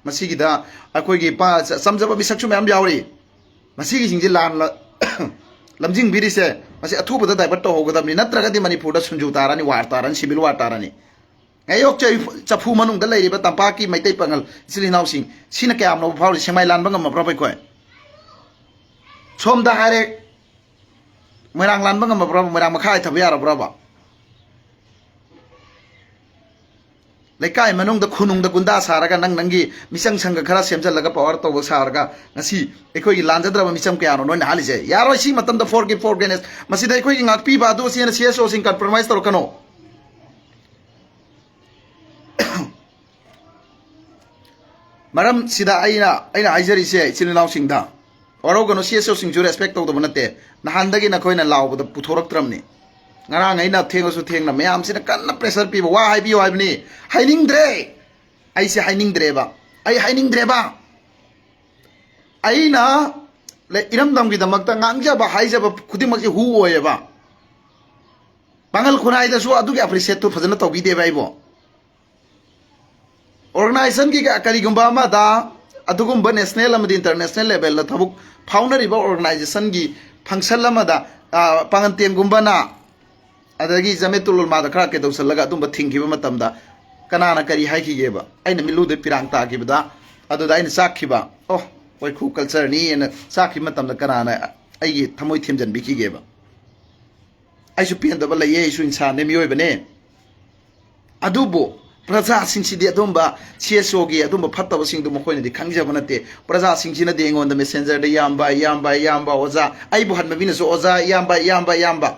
ꯃꯁꯤꯒꯤꯗ ꯑꯩꯈꯣꯏꯒꯤ ꯄꯥ-, ꯆ-, ꯆꯝꯖꯕ ꯃꯤꯁꯛꯁꯨ ꯃꯌꯥꯝ ꯌꯥꯎꯔꯤ꯫ ꯃꯁꯤꯒꯤꯁꯤꯡꯁꯦ ꯂꯥꯟ ꯂ-, ꯂꯝꯖꯤꯡꯕꯤꯔꯤꯁꯦ ꯃꯁꯤ ꯑꯊꯨꯕꯗ ꯗꯥꯏꯚꯔꯠ ꯇꯧꯍꯧꯒꯗꯕꯅꯤ, ꯅꯠꯇ꯭ꯔꯒꯗꯤ ꯃꯅꯤꯄꯨꯔꯗ ꯁꯨꯟꯖꯨ ꯇꯥꯔꯅꯤ, ꯋꯥꯔ ꯇꯥꯔꯅꯤ, ꯁꯤꯚꯤꯜ ꯋꯥꯔ ꯇꯥꯔꯅꯤ꯫ ꯉꯥꯌꯣꯛ ꯆ-, ꯆꯐꯨ ꯃꯅꯨꯡꯗ ꯂꯩꯔꯤꯕ ꯇꯝꯄꯥꯛꯀꯤ ꯃꯩꯇꯩ ꯄꯥꯉꯜ ꯏꯆꯤꯜ ꯏꯅꯥꯎꯁꯤꯡ ꯁꯤꯅ ꯀꯌꯥꯝ ꯂꯧꯕ ꯐꯥꯎꯔꯤ? ꯁꯦꯡꯃꯥꯏ ꯂꯥꯟꯕ ꯉꯝꯃꯕ꯭ꯔꯕ ꯑꯩꯈꯣꯏ? ꯁꯣꯝꯗ ꯍꯥꯏꯔꯦ, ꯃꯣꯏꯔꯥꯡ ꯂꯥꯟꯕ ꯉꯝꯃꯕ꯭ꯔꯕ? ꯃꯣꯏꯔꯥꯡ ꯃꯈꯥ ꯍꯥꯏꯊꯕ ꯌꯥꯔꯕ꯭ꯔꯕ? ꯂꯩꯀꯥꯏ ꯃꯅꯨꯡꯗ ꯈꯨꯅꯨꯡꯗ ꯒꯨꯟꯗꯥ ꯁꯥꯔꯒ, ꯅꯪ ꯅꯪꯒꯤ ꯃꯤꯆꯪ ꯁꯪꯒ ꯈꯔ ꯁꯦꯝꯖꯤꯜꯂꯒ ꯄꯋꯥꯔ ꯇꯧꯕ ꯁꯥꯔꯒ, ꯉꯁꯤ ꯑꯩꯈꯣꯏꯒꯤ ꯂꯥꯟꯖꯗ꯭ꯔꯕ ꯃꯤꯆꯪ ꯀꯌꯥꯅꯣ ꯅꯣꯏꯅ ꯍꯥꯠꯂꯤꯁꯦ? ꯌꯥꯔꯣꯏ꯫ ꯁꯤ ꯃꯇꯝꯗ ꯐꯣꯔ ꯀꯦ ꯐꯣꯔ ꯒ꯭ꯔꯦꯅꯦꯁ, ꯃꯁꯤꯗ ꯑꯩꯈꯣꯏꯒꯤ ꯉꯥꯛꯄꯤꯕ ꯑꯗꯨ ꯁꯤꯅ ꯁꯤ ꯑꯦꯁ ꯑꯣꯁꯤꯡ ꯀꯝꯄ꯭ꯔꯣꯃꯥꯏꯁ ꯇꯧꯔꯛꯀꯅꯣ꯫ ꯃꯔꯝ ꯁꯤꯗ ꯑꯩꯅ ꯑꯩꯅ ꯍꯥꯏꯖꯔꯤꯁꯦ, ꯏꯆꯤꯜ ꯏꯅꯥꯎꯁꯤꯡꯗ ꯋꯥꯔꯧꯒꯅꯨ꯫ ꯁꯤ ꯑꯦꯁ ꯑꯣꯁꯤꯡꯁꯨ ꯔꯦꯁꯄꯦꯛ ꯇꯧꯗꯕ ꯅꯠꯇꯦ꯫ ꯅꯍꯥꯟꯗꯒꯤ ꯅꯈꯣꯏꯅ ꯂꯥꯎꯕꯗ ꯄꯨꯊꯣꯔꯛꯇ꯭ꯔꯕꯅꯤ꯫ ꯉꯔꯥꯡ ꯑꯩꯅ ꯊꯦꯡꯉꯁꯨ ꯊꯦꯡꯅ ꯃꯌꯥꯝꯁꯤꯅ ꯀꯟꯅ ꯄ꯭ꯔꯦꯁꯔ ꯄꯤꯕ, ꯋꯥ ꯍꯥꯏꯕꯤꯌꯨ ꯍꯥꯏꯕꯅꯤ꯫ ꯍꯥꯏꯅꯤꯡꯗ꯭ꯔꯦ꯫ ꯑꯩꯁꯦ ꯍꯥꯏꯅꯤꯡꯗ꯭ꯔꯦꯕ꯫ ꯑꯩ ꯍꯥꯏꯅꯤꯡꯗ꯭ꯔꯦꯕ꯫ ꯑꯩꯅ ꯂꯩ-, ꯏꯔꯝꯗꯝꯒꯤꯗꯃꯛꯇ ꯉꯥꯡꯖꯕ ꯍꯥꯏꯖꯕ ꯈꯨꯗꯤꯡꯃꯛꯁꯦ ꯍꯨ ꯑꯣꯏꯌꯦꯕ꯫ ꯄꯥꯡꯒꯜ ꯈꯨꯔꯥꯏꯗꯁꯨ ꯑꯗꯨꯒꯤ ꯑꯦꯄ꯭ꯔꯤꯁꯤꯌꯦꯠꯇꯨ ꯐꯖꯅ ꯇꯧꯕꯤꯗꯦꯕ ꯑꯩꯕꯨ꯫ ꯑꯣꯔꯒꯅꯥꯏꯖꯦꯁꯟꯒꯤ ꯀ-, ꯀꯔꯤꯒꯨꯝꯕ ꯑꯃꯗ ꯑꯗꯨꯒꯨꯝꯕ ꯅꯦꯁꯅꯦꯜ ꯑꯃꯗꯤ ꯏꯟꯇꯔꯅꯦꯁꯅꯦꯜ ꯂꯦꯚꯦꯜꯗ ꯊꯕꯛ ꯐꯥꯎꯅꯔꯤꯕ ꯑꯣꯔꯒꯅꯥꯏꯖꯦꯁꯟꯒꯤ ꯐꯪꯁꯟ ꯑꯃꯗ, ꯑ, ꯄꯥꯉꯟꯇꯦꯝꯒꯨꯝꯕꯅ, ꯑꯗꯒꯤ ꯖꯃꯦꯇꯨꯜ ꯎꯂꯃꯥꯗ ꯈꯔ ꯀꯩꯗꯧꯁꯜꯂꯒ ꯑꯗꯨꯝꯕ ꯊꯤꯡꯈꯤꯕ ꯃꯇꯝꯗ ꯀꯅꯥꯅ ꯀꯔꯤ ꯍꯥꯏꯈꯤꯒꯦꯕ? ꯑꯩꯅ ꯃꯤꯠꯂꯨꯗ ꯄꯤꯔꯥꯡ ꯇꯥꯈꯤꯕꯗ, ꯑꯗꯨꯗ ꯑꯩꯅ ꯆꯥꯛꯈꯤꯕ, "ꯑꯣ, ꯋꯥꯏꯈꯨ ꯀꯜꯆꯔꯅꯤ" ꯍꯥꯏꯅ ꯆꯥꯛꯈꯤꯕ ꯃꯇꯝꯗ ꯀꯅꯥꯅ ꯑꯩꯒꯤ ꯊꯃꯣꯏ ꯊꯦꯝꯖꯤꯟꯕꯤꯈꯤꯒꯦꯕ? ꯑꯩꯁꯨ ꯄꯦꯟꯗꯕ ꯂꯩꯌꯦ, ꯑꯩꯁꯨ ꯏꯟꯁꯥꯟꯅꯦ, ꯃꯤꯑꯣꯏꯕꯅꯦ꯫ ꯑꯗꯨꯕꯨ ꯄ꯭ꯔꯖꯥꯁꯤꯡꯁꯤꯗꯤ ꯑꯗꯨꯝꯕ ꯁꯤ ꯑꯦꯁ ꯑꯣꯒꯤ ꯑꯗꯨꯝꯕ ꯐꯠꯇꯕꯁꯤꯡꯗꯨ ꯃꯈꯣꯏꯅꯗꯤ ꯈꯪꯖꯕ ꯅꯠꯇꯦ꯫ ꯄ꯭ꯔꯖꯥꯁꯤꯡꯁꯤꯅꯗꯤ ꯑꯩꯉꯣꯟꯗ ꯃꯦꯁꯦꯟꯖꯔꯗ "ꯏꯌꯥꯝꯕ, ꯏꯌꯥꯝꯕ, ꯏꯌꯥꯝꯕ, ꯑꯣꯖꯥ", ꯑꯩꯕꯨ ꯍꯟꯕ ꯃꯤꯅꯁꯨ "ꯑꯣꯖꯥ, ꯏꯌꯥꯝꯕ, ꯏꯌꯥꯝꯕ, ꯏꯌꯥꯝꯕ,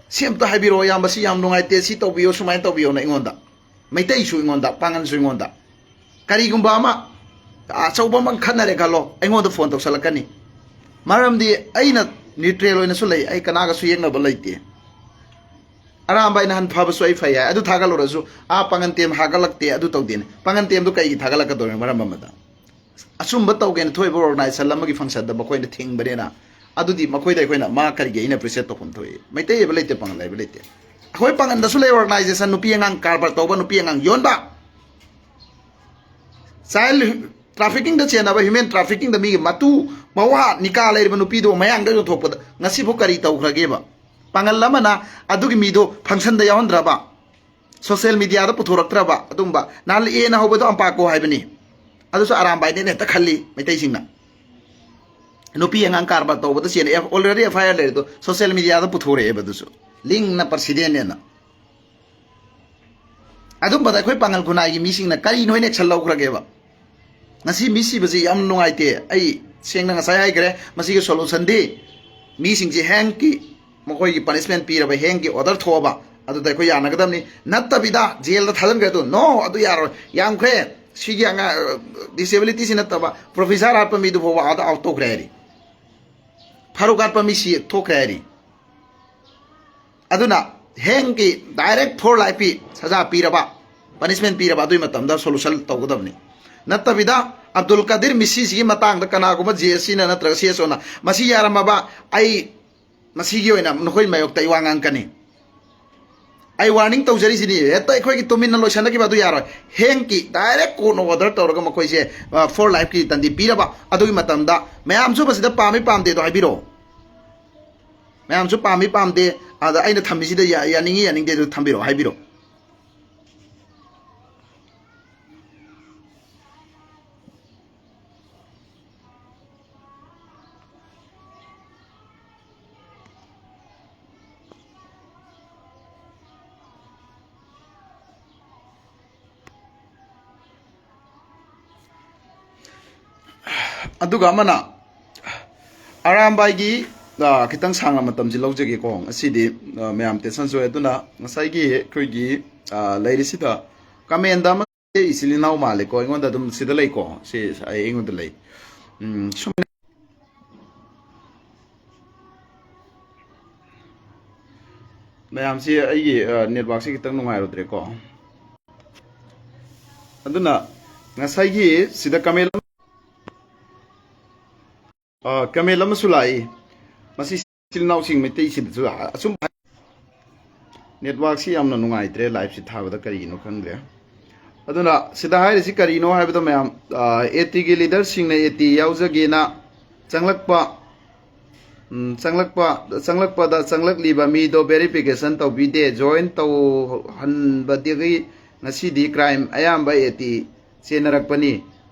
ꯁꯤ ꯑꯝꯇ ꯍꯥꯏꯕꯤꯔꯛꯑꯣ, ꯏꯌꯥꯝꯕ, ꯁꯤ ꯌꯥꯝ ꯅꯨꯡꯉꯥꯏꯇꯦ, ꯁꯤ ꯇꯧꯕꯤꯌꯣ, ꯁꯨꯃꯥꯏꯅ ꯇꯧꯕꯤꯌꯣꯅ" ꯑꯩꯉꯣꯟꯗ꯫ ꯃꯩꯇꯩꯁꯨ ꯑꯩꯉꯣꯟꯗ, ꯄꯥꯉꯜꯁꯨ ꯑꯩꯉꯣꯟꯗ꯫ ꯀꯔꯤꯒꯨꯝꯕ ꯑꯃ ꯑꯆꯧꯕ ꯑꯃ ꯈꯟꯅꯔꯦ ꯈꯜꯂꯣ, ꯑꯩꯉꯣꯟꯗ ꯐꯣꯟ ꯇꯧꯁꯜꯂꯛꯀꯅꯤ꯫ ꯃꯔꯝꯗꯤ ꯑꯩꯅ ꯅ꯭ꯌꯨꯇ꯭ꯔꯦꯜ ꯑꯣꯏꯅꯁꯨ ꯂꯩ, ꯑꯩ ꯀꯅꯥꯒꯁꯨ ꯌꯦꯛꯅꯕ ꯂꯩꯇꯦ꯫ ꯑꯔꯥꯝꯕ ꯑꯩꯅ ꯍꯟ ꯐꯕꯁꯨ ꯑꯩ ꯐꯩ ꯍꯥꯏ, ꯑꯗꯨ ꯊꯥꯒꯠꯂꯨꯔꯁꯨ, "ꯑꯥ, ꯄꯥꯉꯟꯇꯦꯝ ꯍꯥꯒꯠꯂꯛꯇꯦ", ꯑꯗꯨ ꯇꯧꯗꯦꯅꯦ꯫ ꯄꯥꯉꯟꯇꯦꯝꯗꯨ ꯀꯩꯒꯤ ꯊꯥꯒꯠꯂꯛꯀꯗꯧꯔꯤꯅꯣ? ꯃꯔꯝ ꯑꯃꯗ ꯑꯆꯨꯝꯕ ꯇꯧꯒꯦꯅ ꯊꯣꯛꯏꯕ ꯑꯣꯔꯒꯅꯥꯏꯖꯦꯁꯟ ꯑꯃꯒꯤ ꯐꯪꯁꯟꯗ ꯃꯈꯣꯏꯅ ꯊꯤꯡꯕꯅꯤꯅ, ꯑꯗꯨꯗꯤ ꯃꯈꯣꯏꯗ ꯑꯩꯈꯣꯏꯅ ꯃꯥ ꯀꯔꯤꯒꯤ ꯑꯩꯅ ꯑꯦꯄ꯭ꯔꯤꯁꯤꯌꯦꯠ ꯇꯧꯐꯝ ꯊꯣꯛꯏ? ꯃꯩꯇꯩ ꯍꯥꯏꯕ ꯂꯩꯇꯦ, ꯄꯥꯉꯜ ꯍꯥꯏꯕ ꯂꯩꯇꯦ꯫ ꯑꯩꯈꯣꯏ ꯄꯥꯉꯟꯗꯁꯨ ꯂꯩ ꯑꯣꯔꯒꯅꯥꯏꯖꯦꯁꯟ, ꯅꯨꯄꯤ ꯑꯉꯥꯡ ꯀꯔꯕꯥꯔ ꯇꯧꯕ, ꯅꯨꯄꯤ ꯑꯉꯥꯡ ꯌꯣꯟꯕ, ꯆꯥꯏꯜ ꯇ꯭ꯔꯥꯐꯤꯀꯤꯡꯗ ꯆꯦꯟꯅꯕ, ꯍ꯭ꯌꯨꯃꯦꯟ ꯇ꯭ꯔꯥꯐꯤꯀꯤꯡꯗ ꯃꯤꯒꯤ ꯃꯇꯨ ꯃꯋꯥ ꯅꯤꯀꯥ ꯂꯩꯔꯤꯕ ꯅꯨꯄꯤꯗꯨ ꯃꯌꯥꯡꯗ ꯌꯣꯟꯊꯣꯛꯄꯗ ꯉꯁꯤꯐꯥꯎ ꯀꯔꯤ ꯇꯧꯈ꯭ꯔꯒꯦꯕ? ꯄꯥꯉꯜ ꯑꯃꯅ ꯑꯗꯨꯒꯤ ꯃꯤꯗꯣ ꯐꯪꯁꯟꯗ ꯌꯥꯎꯍꯟꯗ꯭ꯔꯕ? ꯁꯣꯁꯤꯌꯦꯜ ꯃꯤꯗꯤꯌꯥꯗ ꯄꯨꯊꯣꯔꯛꯇ꯭ꯔꯕ? ꯑꯗꯨꯝꯕ ꯅꯍꯥꯟ ꯑꯦꯅ ꯍꯧꯕꯗꯣ ꯑꯝꯄꯥꯀꯣ ꯍꯥꯏꯕꯅꯤ꯫ ꯑꯗꯨꯁꯨ ꯑꯔꯥꯝꯕꯥꯏꯅꯦꯅ ꯍꯦꯛꯇ ꯈꯜꯂꯤ ꯃꯩꯇꯩꯁꯤꯡꯅ꯫ ꯅꯨꯄꯤ ꯑꯉꯥꯡ ꯀꯔꯕꯥꯔ ꯇꯧꯕꯗ ꯆꯦꯟꯅ ꯑꯦꯐ-, already ꯑꯦꯐ ꯑꯥꯏ ꯑꯥꯔ ꯂꯩꯔꯦ ꯑꯗꯣ, ꯁꯣꯁꯤꯌꯦꯜ ꯃꯤꯗꯤꯌꯥꯗ ꯄꯨꯊꯣꯔꯛꯑꯦꯕ ꯑꯗꯨꯁꯨ꯫ ꯂꯤꯡꯅ ꯄ꯭ꯔꯁꯤꯗꯦꯟꯅꯦꯅ꯫ ꯑꯗꯨꯝꯕꯗ ꯑꯩꯈꯣꯏ ꯄꯥꯡꯒꯜ ꯈꯨꯟꯅꯥꯏꯒꯤ ꯃꯤꯁꯤꯡꯅ ꯀꯔꯤ ꯅꯣꯏꯅ action ꯂꯧꯈ꯭ꯔꯒꯦꯕ? ꯉꯁꯤ ꯃꯤ ꯁꯤꯕꯁꯤ ꯌꯥꯝ ꯅꯨꯡꯉꯥꯏꯇꯦ꯫ ꯑꯩ ꯁꯦꯡꯅ ꯉꯁꯥꯏ ꯍꯥꯏꯈ꯭ꯔꯦ, ꯃꯁꯤꯒꯤ solutionꯗꯤ ꯃꯤꯁꯤꯡꯁꯤ ꯍꯦꯡꯀꯤ, ꯃꯈꯣꯏꯒꯤ punishment ꯄꯤꯔꯕ, ꯍꯦꯡꯒꯤ order ꯊꯣꯛꯑꯕ, ꯑꯗꯨꯗ ꯑꯩꯈꯣꯏ ꯌꯥꯅꯒꯗꯕꯅꯤ꯫ ꯅꯠꯇꯕꯤꯗ ꯖꯦꯜꯗ ꯊꯥꯖꯤꯟꯈ꯭ꯔꯦ ꯑꯗꯨ, no, ꯑꯗꯨ ꯌꯥꯔꯣꯏ꯫ ꯌꯥꯝꯈ꯭ꯔꯦ꯫ ꯁꯤꯒꯤ ꯑꯉꯥꯡ, disabilityꯁꯤ ꯅꯠꯇꯕ professor ꯍꯥꯠꯄ ꯃꯤꯗꯨ ꯐꯥꯎꯕ ꯑꯥꯗ out ꯇꯧꯈ꯭ꯔꯦ ꯍꯥꯏꯔꯤ꯫ ꯐꯥꯔꯨꯛ ꯍꯥꯠꯄ ꯃꯤ ꯁꯤ ꯊꯣꯛꯈ꯭ꯔꯦ ꯍꯥꯏꯔꯤ꯫ ꯑꯗꯨꯅ ꯍꯦꯡꯒꯤ direct for lifeꯀꯤ ꯁꯖꯥ ꯄꯤꯔꯕ, punishment ꯄꯤꯔꯕ, ꯑꯗꯨꯒꯤ ꯃꯇꯝꯗ solution ꯇꯧꯒꯗꯕꯅꯤ꯫ ꯅꯠꯇꯕꯤꯗ ꯑꯕꯗꯨꯜ ꯀꯥꯗꯤꯔ ꯃꯤꯁꯤꯁꯤꯒꯤ ꯃꯇꯥꯡꯗ ꯀꯅꯥꯒꯨꯝꯕ JACꯅ ꯅꯠꯇ꯭ꯔꯒ CSOꯅ ꯃꯁꯤ ꯌꯥꯔꯝꯃꯕ, ꯑꯩ ꯃꯁꯤꯒꯤ ꯑꯣꯏꯅ ꯅꯈꯣꯏ ꯃꯥꯌꯣꯛꯇ ꯑꯩ ꯋꯥ ꯉꯥꯡꯀꯅꯤ꯫ ꯑꯩ warning ꯇꯧꯖꯔꯤꯁꯤꯅꯤ, ꯍꯦꯛꯇ ꯑꯩꯈꯣꯏꯒꯤ ꯇꯨꯃꯤꯟꯅ ꯂꯣꯏꯁꯤꯟꯅꯈꯤꯕ ꯑꯗꯨ ꯌꯥꯔꯣꯏ꯫ ꯍꯦꯡꯀꯤ direct courtꯅ order ꯇꯧꯔꯒ ꯃꯈꯣꯏꯁꯦ, ꯑ, for lifeꯀꯤ ꯗꯟꯗꯤ ꯄꯤꯔꯕ, ꯑꯗꯨꯒꯤ ꯃꯇꯝꯗ ꯃꯌꯥꯝꯁꯨ ꯃꯁꯤꯗ ꯄꯥꯝꯃꯤ ꯄꯥꯝꯗꯦꯗꯣ ꯍꯥꯏꯕꯤꯔꯛꯑꯣ꯫ ꯃꯌꯥꯝꯁꯨ ꯄꯥꯝꯃꯤ ꯄꯥꯝꯗꯦ, ꯑꯗ ꯑꯩꯅ ꯊꯝꯃꯤꯁꯤꯗ ꯌꯥ-, ꯌꯥꯅꯤꯡꯉꯤ ꯌꯥꯅꯤꯡꯗꯦ ꯑꯗꯨ ꯊꯝꯕꯤꯔꯛꯑꯣ, ꯍꯥꯏꯕꯤꯔꯛꯑꯣ꯫ ꯑꯗꯨꯒ ꯑꯃꯅ ꯑꯔꯥꯝꯕꯥꯏꯒꯤ, ꯑ, ꯈꯤꯇꯪ ꯁꯥꯡꯅ ꯃꯇꯝꯁꯤ ꯂꯧꯖꯒꯦꯀꯣ꯫ ꯉꯁꯤꯗꯤ, ꯑ, ꯃꯌꯥꯝ tension ꯑꯣꯏ꯫ ꯑꯗꯨꯅ ꯉꯁꯥꯏꯒꯤ ꯑꯩꯈꯣꯏꯒꯤ, ꯑ, ꯂꯩꯔꯤꯁꯤꯗ commentꯗ ꯑꯃ, "ꯏꯆꯤꯜ ꯏꯅꯥꯎ ꯃꯥꯜꯂꯦꯀꯣ, ꯑꯩꯉꯣꯟꯗ ꯑꯗꯨꯝ ꯁꯤꯗ ꯂꯩꯀꯣ, ꯁꯤ ꯑꯩ, ꯑꯩꯉꯣꯟꯗ ꯂꯩ"꯫ ꯎꯝ, ꯁꯨꯃꯥꯏꯅ ꯃꯌꯥꯝꯁꯤ ꯑꯩꯒꯤ, ꯑ, networkꯁꯤ ꯈꯤꯇꯪ ꯅꯨꯡꯉꯥꯏꯔꯨꯗ꯭ꯔꯦꯀꯣ꯫ ꯑꯗꯨꯅ ꯉꯁꯥꯏꯒꯤ ꯁꯤꯗ comment ꯑꯃ, ꯑ, comment ꯑꯃꯁꯨ ꯂꯥꯛꯏ꯫ ꯃꯁꯤ ꯏꯆꯤꯜ ꯏꯅꯥꯎꯁꯤꯡ ꯃꯩꯇꯩꯁꯤꯗꯁꯨ ꯑꯆꯨꯝꯕ꯫ Networkꯁꯤ ꯌꯥꯝꯅ ꯅꯨꯡꯉꯥꯏꯇ꯭ꯔꯦ, liveꯁꯤ ꯊꯥꯕꯗ ꯀꯔꯤꯒꯤꯅꯣ ꯈꯪꯗ꯭ꯔꯦ꯫ ꯑꯗꯨꯅ ꯁꯤꯗ ꯍꯥꯏꯔꯤꯁꯤ ꯀꯔꯤꯅꯣ ꯍꯥꯏꯕꯗ ꯃꯌꯥꯝ, ꯑ, ATꯒꯤ leaderꯁꯤꯡꯅ AT ꯌꯥꯎꯖꯒꯦꯅ ꯆꯪꯂꯛꯄ, ꯎꯝ, ꯆꯪꯂꯛꯄ, ꯆꯪꯂꯛꯄꯗ ꯆꯪꯂꯛꯂꯤꯕ ꯃꯤꯗꯣ verification ꯇꯧꯕꯤꯗꯦ, join ꯇꯧꯍꯟꯕꯗꯒꯤ ꯉꯁꯤꯗꯤ crime ꯑꯌꯥꯝꯕ AT ꯆꯦꯟꯅꯔꯛꯄꯅꯤ꯫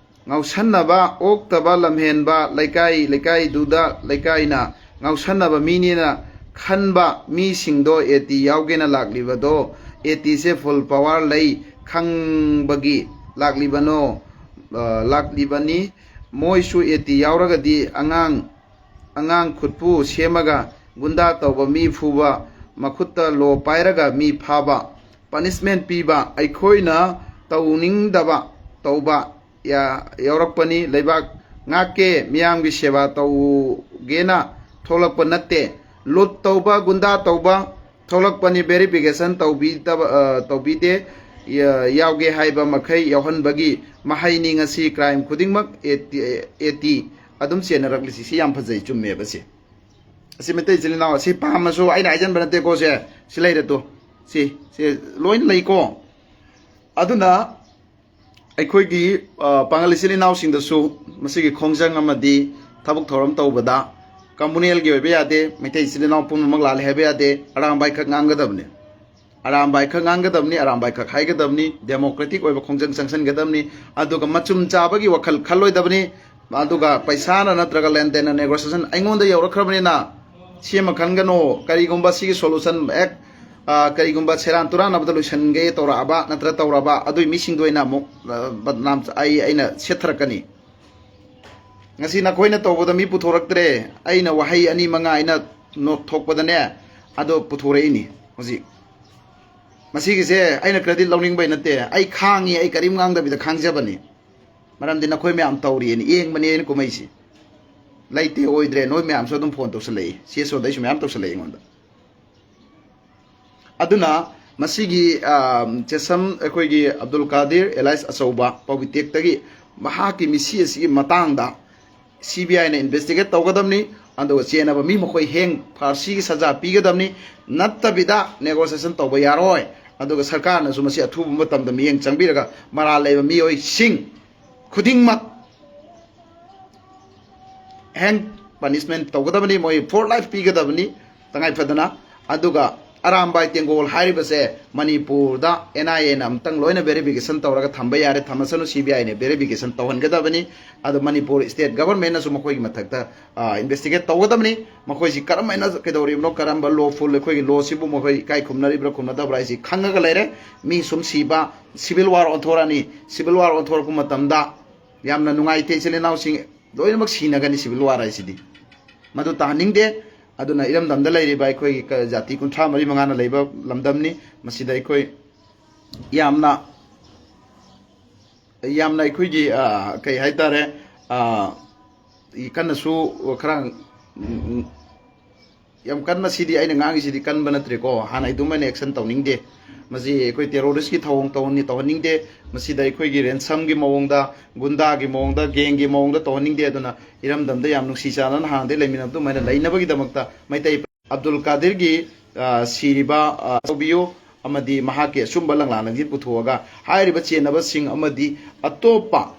ꯉꯥꯎꯁꯟꯅꯕ, ꯑꯣꯛꯇꯕ, ꯂꯝꯍꯦꯟꯕ, ꯂꯩꯀꯥꯏ, ꯂꯩꯀꯥꯏꯗꯨꯗ ꯂꯩꯀꯥꯏꯅ ꯉꯥꯎꯁꯟꯅꯕ ꯃꯤꯅꯦꯅ ꯈꯟꯕ ꯃꯤꯁꯤꯡꯗꯣ AT ꯌꯥꯎꯒꯦꯅ ꯂꯥꯛꯂꯤꯕꯗꯣ ꯑꯦ ꯇꯤꯁꯦ ꯐꯨꯜ ꯄꯋꯥꯔ ꯂꯩ ꯈꯪꯕꯒꯤ ꯂꯥꯛꯂꯤꯕꯅꯣ, ꯑ, ꯂꯥꯛꯂꯤꯕꯅꯤ꯫ ꯃꯣꯏꯁꯨ ꯑꯦ ꯇꯤ ꯌꯥꯎꯔꯒꯗꯤ ꯑꯉꯥꯡ, ꯑꯉꯥꯡ ꯈꯨꯠꯄꯨ ꯁꯦꯝꯃꯒ ꯒꯨꯟꯗꯥ ꯇꯧꯕ, ꯃꯤ ꯐꯨꯕ, ꯃꯈꯨꯠꯇ ꯂꯣ ꯄꯥꯏꯔꯒ ꯃꯤ ꯐꯥꯕ, ꯄꯅꯤꯁꯃꯦꯟ ꯄꯤꯕ, ꯑꯩꯈꯣꯏꯅ ꯇꯧꯅꯤꯡꯗꯕ ꯇꯧꯕ, ꯌꯥ-, ꯌꯥꯎꯔꯛꯄꯅꯤ꯫ ꯂꯩꯕꯥꯛ ꯉꯥꯛꯀꯦ, ꯃꯤꯌꯥꯝꯒꯤ ꯁꯦꯕꯥ ꯇꯧꯒꯦꯅ ꯊꯣꯛꯂꯛꯄ ꯅꯠꯇꯦ꯫ ꯂꯨꯠ ꯇꯧꯕ, ꯒꯨꯟꯗꯥ ꯇꯧꯕ ꯊꯣꯛꯂꯛꯄꯅꯤ꯫ ꯚꯦꯔꯤꯐꯤꯀꯦꯁꯟ ꯇꯧꯕꯤꯗꯕ, ꯑ, ꯇꯧꯕꯤꯗꯦ꯫ ꯌꯥ-, ꯌꯥꯎꯒꯦ ꯍꯥꯏꯕ ꯃꯈꯩ ꯌꯥꯎꯍꯟꯕꯒꯤ ꯃꯍꯩꯅꯤ꯫ ꯉꯁꯤ ꯀ꯭ꯔꯥꯏꯝ ꯈꯨꯗꯤꯡꯃꯛ ꯑꯦ ꯇꯤ, ꯑꯦ ꯇꯤ ꯑꯗꯨꯝ ꯆꯦꯟꯅꯔꯛꯂꯤꯁꯤ꯫ ꯁꯤ ꯌꯥꯝ ꯐꯖꯩ, ꯆꯨꯝꯃꯦꯕ ꯁꯤ꯫ ꯑꯁꯤ ꯃꯩꯇꯩ ꯏꯆꯤꯜ ꯏꯅꯥꯎ, ꯑꯁꯤ ꯄꯥꯝꯃꯁꯨ ꯑꯩꯅ ꯍꯥꯏꯖꯟꯕ ꯅꯠꯇꯦꯀꯣ꯫ ꯁꯦ, ꯁꯤ ꯂꯩꯔꯦ ꯇꯨ꯫ ꯁꯤ, ꯁꯤ ꯂꯣꯏꯅ ꯂꯩꯀꯣ꯫ ꯑꯗꯨꯅ ꯑꯩꯈꯣꯏꯒꯤ, ꯑ, ꯄꯥꯉꯜ ꯏꯆꯤꯜ ꯏꯅꯥꯎꯁꯤꯡꯗꯁꯨ ꯃꯁꯤꯒꯤ ꯈꯣꯡꯖꯪ ꯑꯃꯗꯤ ꯊꯕꯛ ꯊꯧꯔꯝ ꯇꯧꯕꯗ ꯀꯝꯃꯨꯅꯦꯜꯒꯤ ꯑꯣꯏꯕ ꯌꯥꯗꯦ, ꯃꯩꯇꯩ ꯏꯆꯤꯜ ꯏꯅꯥꯎ ꯄꯨꯝꯅꯃꯛ ꯂꯥꯜꯂꯦ ꯍꯥꯏꯕ ꯌꯥꯗꯦ, ꯑꯔꯥꯟꯕ ꯍꯥꯏꯈꯛ ꯉꯥꯡꯒꯗꯕꯅꯤ꯫ ꯑꯔꯥꯟꯕ ꯍꯥꯏꯈꯛ ꯉꯥꯡꯒꯗꯕꯅꯤ, ꯑꯔꯥꯟꯕ ꯍꯥꯏꯈꯛ ꯍꯥꯏꯒꯗꯕꯅꯤ, ꯗꯦꯃꯣꯀ꯭ꯔꯦꯇꯤꯛ ꯑꯣꯏꯕ ꯈꯣꯡꯖꯪ ꯆꯪꯁꯤꯟꯒꯗꯕꯅꯤ꯫ ꯑꯗꯨꯒ ꯃꯆꯨꯝ ꯆꯥꯕꯒꯤ ꯋꯥꯈꯜ ꯈꯜꯂꯣꯏꯗꯕꯅꯤ꯫ ꯑꯗꯨꯒ ꯄꯩꯁꯥꯅ ꯅꯠꯇ꯭ꯔꯒ ꯂꯦꯟꯗꯦꯟꯅ, ꯅꯦꯒꯣꯁꯤꯌꯦꯁꯟ ꯑꯩꯉꯣꯟꯗ ꯌꯧꯔꯛꯈ꯭ꯔꯕꯅꯤꯅ ꯁꯤ ꯑꯃ ꯈꯟꯒꯅꯣ꯫ ꯀꯔꯤꯒꯨꯝꯕ ꯁꯤꯒꯤ ꯁꯣꯂꯨꯁꯟ ꯍꯦꯛ, ꯑ, ꯀꯔꯤꯒꯨꯝꯕ ꯁꯦꯔꯥꯟ ꯇꯨꯔꯥꯟꯅꯕꯗ ꯂꯣꯏꯁꯤꯟꯒꯦ ꯇꯧꯔꯛꯑꯕ ꯅꯠꯇ꯭ꯔ ꯇꯧꯔꯕ, ꯑꯗꯨꯏ ꯃꯤꯁꯤꯡꯗꯣ ꯑꯩꯅ ꯑꯃꯨꯛ, ꯑ, ꯕꯗꯅꯥꯝ ꯑꯩ, ꯑꯩꯅ ꯁꯦꯠꯊꯔꯛꯀꯅꯤ꯫ ꯉꯁꯤ ꯅꯈꯣꯏꯅ ꯇꯧꯕꯗ ꯃꯤ ꯄꯨꯊꯣꯔꯛꯇ꯭ꯔꯦ꯫ ꯑꯩꯅ ꯋꯥꯍꯩ ꯑꯅꯤ ꯃꯉꯥ ꯑꯩꯅ ꯅꯣꯠ ꯊꯣꯛꯄꯗꯅꯦ, ꯑꯗꯣ ꯄꯨꯊꯣꯔꯛꯏꯅꯤ ꯍꯧꯖꯤꯛ꯫ ꯃꯁꯤꯒꯤꯁꯦ ꯑꯩꯅ ꯀ꯭ꯔꯦꯗꯤꯠ ꯂꯧꯅꯤꯡꯕꯩ ꯅꯠꯇꯦ꯫ ꯑꯩ ꯈꯥꯡꯉꯤ, ꯑꯩ ꯀꯔꯤꯝ ꯉꯥꯡꯗꯕꯤꯗ ꯈꯥꯡꯖꯕꯅꯤ꯫ ꯃꯔꯝꯗꯤ ꯅꯈꯣꯏ ꯃꯌꯥꯝ ꯇꯧꯔꯤꯅ ꯌꯦꯡꯕꯅꯦ ꯑꯩꯅ ꯀꯨꯝꯍꯩꯁꯤ꯫ ꯂꯩꯇꯦ, ꯑꯣꯏꯗ꯭ꯔꯦ, ꯅꯣꯏ ꯃꯌꯥꯝꯁꯨ ꯑꯗꯨꯝ ꯐꯣꯟ ꯇꯧꯁꯜꯂꯛꯏ, ꯁꯤ ꯑꯦꯁ ꯑꯣꯗꯩꯁꯨ ꯃꯌꯥꯝ ꯇꯧꯁꯜꯂꯛꯏ ꯑꯩꯉꯣꯟꯗ꯫ ꯑꯗꯨꯅ ꯃꯁꯤꯒꯤ, ꯑ, ꯆꯦꯁꯝ ꯑꯩꯈꯣꯏꯒꯤ ꯑꯕꯗꯨꯜ ꯀꯥꯗꯤꯔ ꯑꯦꯂꯥꯏꯁ ꯑꯆꯧꯕ ꯄꯥꯎꯕꯤꯇꯦꯛꯇꯒꯤ ꯃꯍꯥꯛꯀꯤ ꯃꯤꯁꯤ ꯑꯁꯤꯒꯤ ꯃꯇꯥꯡꯗ ꯁꯤ ꯕꯤ ꯑꯥꯏꯅ ꯏꯟꯚꯦꯁꯇꯤꯒꯦꯠ ꯇꯧꯒꯗꯕꯅꯤ꯫ ꯑꯗꯨꯒ ꯆꯦꯟꯅꯕ ꯃꯤ ꯃꯈꯣꯏ ꯍꯦꯡ ꯐꯥꯔꯁꯤꯒꯤ ꯁꯖꯥ ꯄꯤꯒꯗꯕꯅꯤ꯫ ꯅꯠꯇꯕꯤꯗ ꯅꯦꯒꯣꯁꯤꯌꯦꯁꯟ ꯇꯧꯕ ꯌꯥꯔꯣꯏ꯫ ꯑꯗꯨꯒ ꯁꯔꯀꯥꯔꯅꯁꯨ ꯃꯁꯤ ꯑꯊꯨꯕ ꯃꯇꯝꯗ ꯃꯤꯠꯌꯦꯡ ꯆꯪꯕꯤꯔꯒ ꯃꯔꯥꯜ ꯂꯩꯕ ꯃꯤꯑꯣꯏꯁꯤꯡ ꯈꯨꯗꯤꯡꯃꯛ ꯍꯦꯡ ꯄꯅꯤꯁꯃꯦꯟ ꯇꯧꯒꯗꯕꯅꯤ, ꯃꯣꯏ ꯐꯣꯔ ꯂꯥꯏꯐ ꯄꯤꯒꯗꯕꯅꯤ ꯇꯉꯥꯏ ꯐꯗꯅ꯫ ꯑꯗꯨꯒ ꯑꯔꯥꯝꯕꯥꯏ ꯇꯦꯡꯒꯣꯜ ꯍꯥꯏꯔꯤꯕꯁꯦ ꯃꯅꯤꯄꯨꯔꯗ ꯑꯦꯟ ꯑꯥꯏ ꯑꯦꯅ ꯑꯃꯨꯛꯇꯪ ꯂꯣꯏꯅ ꯚꯦꯔꯤꯐꯤꯀꯦꯁꯟ ꯇꯧꯔꯒ ꯊꯝꯕ ꯌꯥꯔꯦ, ꯊꯝꯃꯁꯅꯨ, ꯁꯤ ꯕꯤ ꯑꯥꯏꯅ ꯚꯦꯔꯤꯐꯤꯀꯦꯁꯟ ꯇꯧꯍꯟꯒꯗꯕꯅꯤ꯫ ꯑꯗꯣ ꯃꯅꯤꯄꯨꯔ ꯁ꯭ꯇꯦꯠ ꯒꯚꯔꯟꯃꯦꯟꯅꯁꯨ ꯃꯈꯣꯏꯒꯤ ꯃꯊꯛꯇ ꯏꯟꯚꯦꯁꯇꯤꯒꯦꯠ ꯇꯧꯒꯗꯕꯅꯤ꯫ ꯃꯈꯣꯏꯁꯤ ꯀꯔꯝꯍꯥꯏꯅ ꯀꯩꯗꯧꯔꯤꯕꯅꯣ, ꯀꯔꯝꯕ ꯂꯣꯐꯨꯜ, ꯑꯩꯈꯣꯏꯒꯤ ꯂꯣꯁꯤꯕꯨ ꯃꯈꯣꯏ ꯏꯀꯥꯏ ꯈꯨꯝꯅꯔꯤꯕ꯭ꯔꯥ ꯈꯨꯝꯅꯗꯕ꯭ꯔꯥ ꯍꯥꯏꯁꯤ ꯈꯪꯉꯒ ꯂꯩꯔꯦ꯫ ꯃꯤ ꯁꯨꯝ ꯁꯤꯕ, ꯁꯤꯚꯤꯜ ꯋꯥꯔ ꯑꯣꯟꯊꯣꯔꯛꯑꯅꯤ꯫ ꯁꯤꯚꯤꯜ ꯋꯥꯔ ꯑꯣꯟꯊꯣꯔꯛꯄ ꯃꯇꯝꯗ ꯌꯥꯝꯅ ꯅꯨꯡꯉꯥꯏꯇꯦ, ꯏꯆꯤꯜ ꯏꯅꯥꯎꯁꯤꯡ ꯂꯣꯏꯅꯃꯛ ꯁꯤꯅꯒꯅꯤ ꯁꯤꯚꯤꯜ ꯋꯥꯔ ꯍꯥꯏꯁꯤꯗꯤ꯫ ꯃꯗꯨ ꯇꯥꯍꯟꯅꯤꯡꯗꯦ꯫ ꯑꯗꯨꯅ ꯏꯔꯝꯗꯝꯗ ꯂꯩꯔꯤꯕ ꯑꯩꯈꯣꯏꯒꯤ ꯀ-, ꯖꯥꯇꯤ ꯀꯨꯟꯊ꯭ꯔꯥ ꯃꯔꯤ ꯃꯉꯥꯅ ꯂꯩꯕ ꯂꯝꯗꯝꯅꯤ꯫ ꯃꯁꯤꯗ ꯑꯩꯈꯣꯏ ꯌꯥꯝꯅ, ꯌꯥꯝꯅ ꯑꯩꯈꯣꯏꯒꯤ, ꯑ, ꯀꯩ ꯍꯥꯏꯇꯥꯔꯦ, ꯑ, ꯀꯟꯅꯁꯨ ꯈꯔ, ꯎꯝ, ꯌꯥꯝ ꯀꯟꯅ, ꯁꯤꯗꯤ ꯑꯩꯅ ꯉꯥꯡꯉꯤꯁꯤꯗꯤ ꯀꯟꯕ ꯅꯠꯇ꯭ꯔꯦꯀꯣ, ꯍꯥꯟꯅ ꯑꯗꯨꯃꯥꯏꯅ ꯑꯦꯛꯁꯟ ꯇꯧꯅꯤꯡꯗꯦ꯫ ꯃꯁꯤ ꯑꯩꯈꯣꯏ ꯇꯦꯔꯣꯔꯤꯁꯀꯤ ꯊꯧꯑꯣꯡ ꯇꯧꯍꯟꯅꯤ-, ꯇꯧꯍꯟꯅꯤꯡꯗꯦ꯫ ꯃꯁꯤꯗ ꯑꯩꯈꯣꯏꯒꯤ ꯔꯦꯟꯁꯝꯒꯤ ꯃꯑꯣꯡꯗ, ꯒꯨꯟꯗꯥꯒꯤ ꯃꯑꯣꯡꯗ, ꯒꯦꯡꯒꯤ ꯃꯑꯣꯡꯗ ꯇꯧꯍꯟꯅꯤꯡꯗꯦ꯫ ꯑꯗꯨꯅ ꯏꯔꯝꯗꯝꯗ ꯌꯥꯝ ꯅꯨꯡꯁꯤ ꯆꯥꯟꯅꯅ ꯍꯥꯟꯅꯗꯩ ꯂꯩꯃꯤꯟꯅꯕ ꯑꯗꯨꯃꯥꯏꯅ ꯂꯩꯅꯕꯒꯤꯗꯃꯛꯇ ꯃꯩꯇꯩ ꯑꯕꯗꯨꯜ ꯀꯥꯗꯤꯔꯒꯤ, ꯑ, ꯁꯤꯔꯤꯕ, ꯑ, ꯇꯧꯕꯤꯌꯨ ꯑꯃꯗꯤ ꯃꯍꯥꯛꯀꯤ ꯑꯆꯨꯝꯕ ꯂꯪꯂꯥꯟ ꯂꯪꯖꯤꯟ ꯄꯨꯊꯣꯛꯑꯒ ꯍꯥꯏꯔꯤꯕ ꯆꯦꯟꯅꯕꯁꯤꯡ ꯑꯃꯗꯤ ꯑꯇꯣꯞꯄ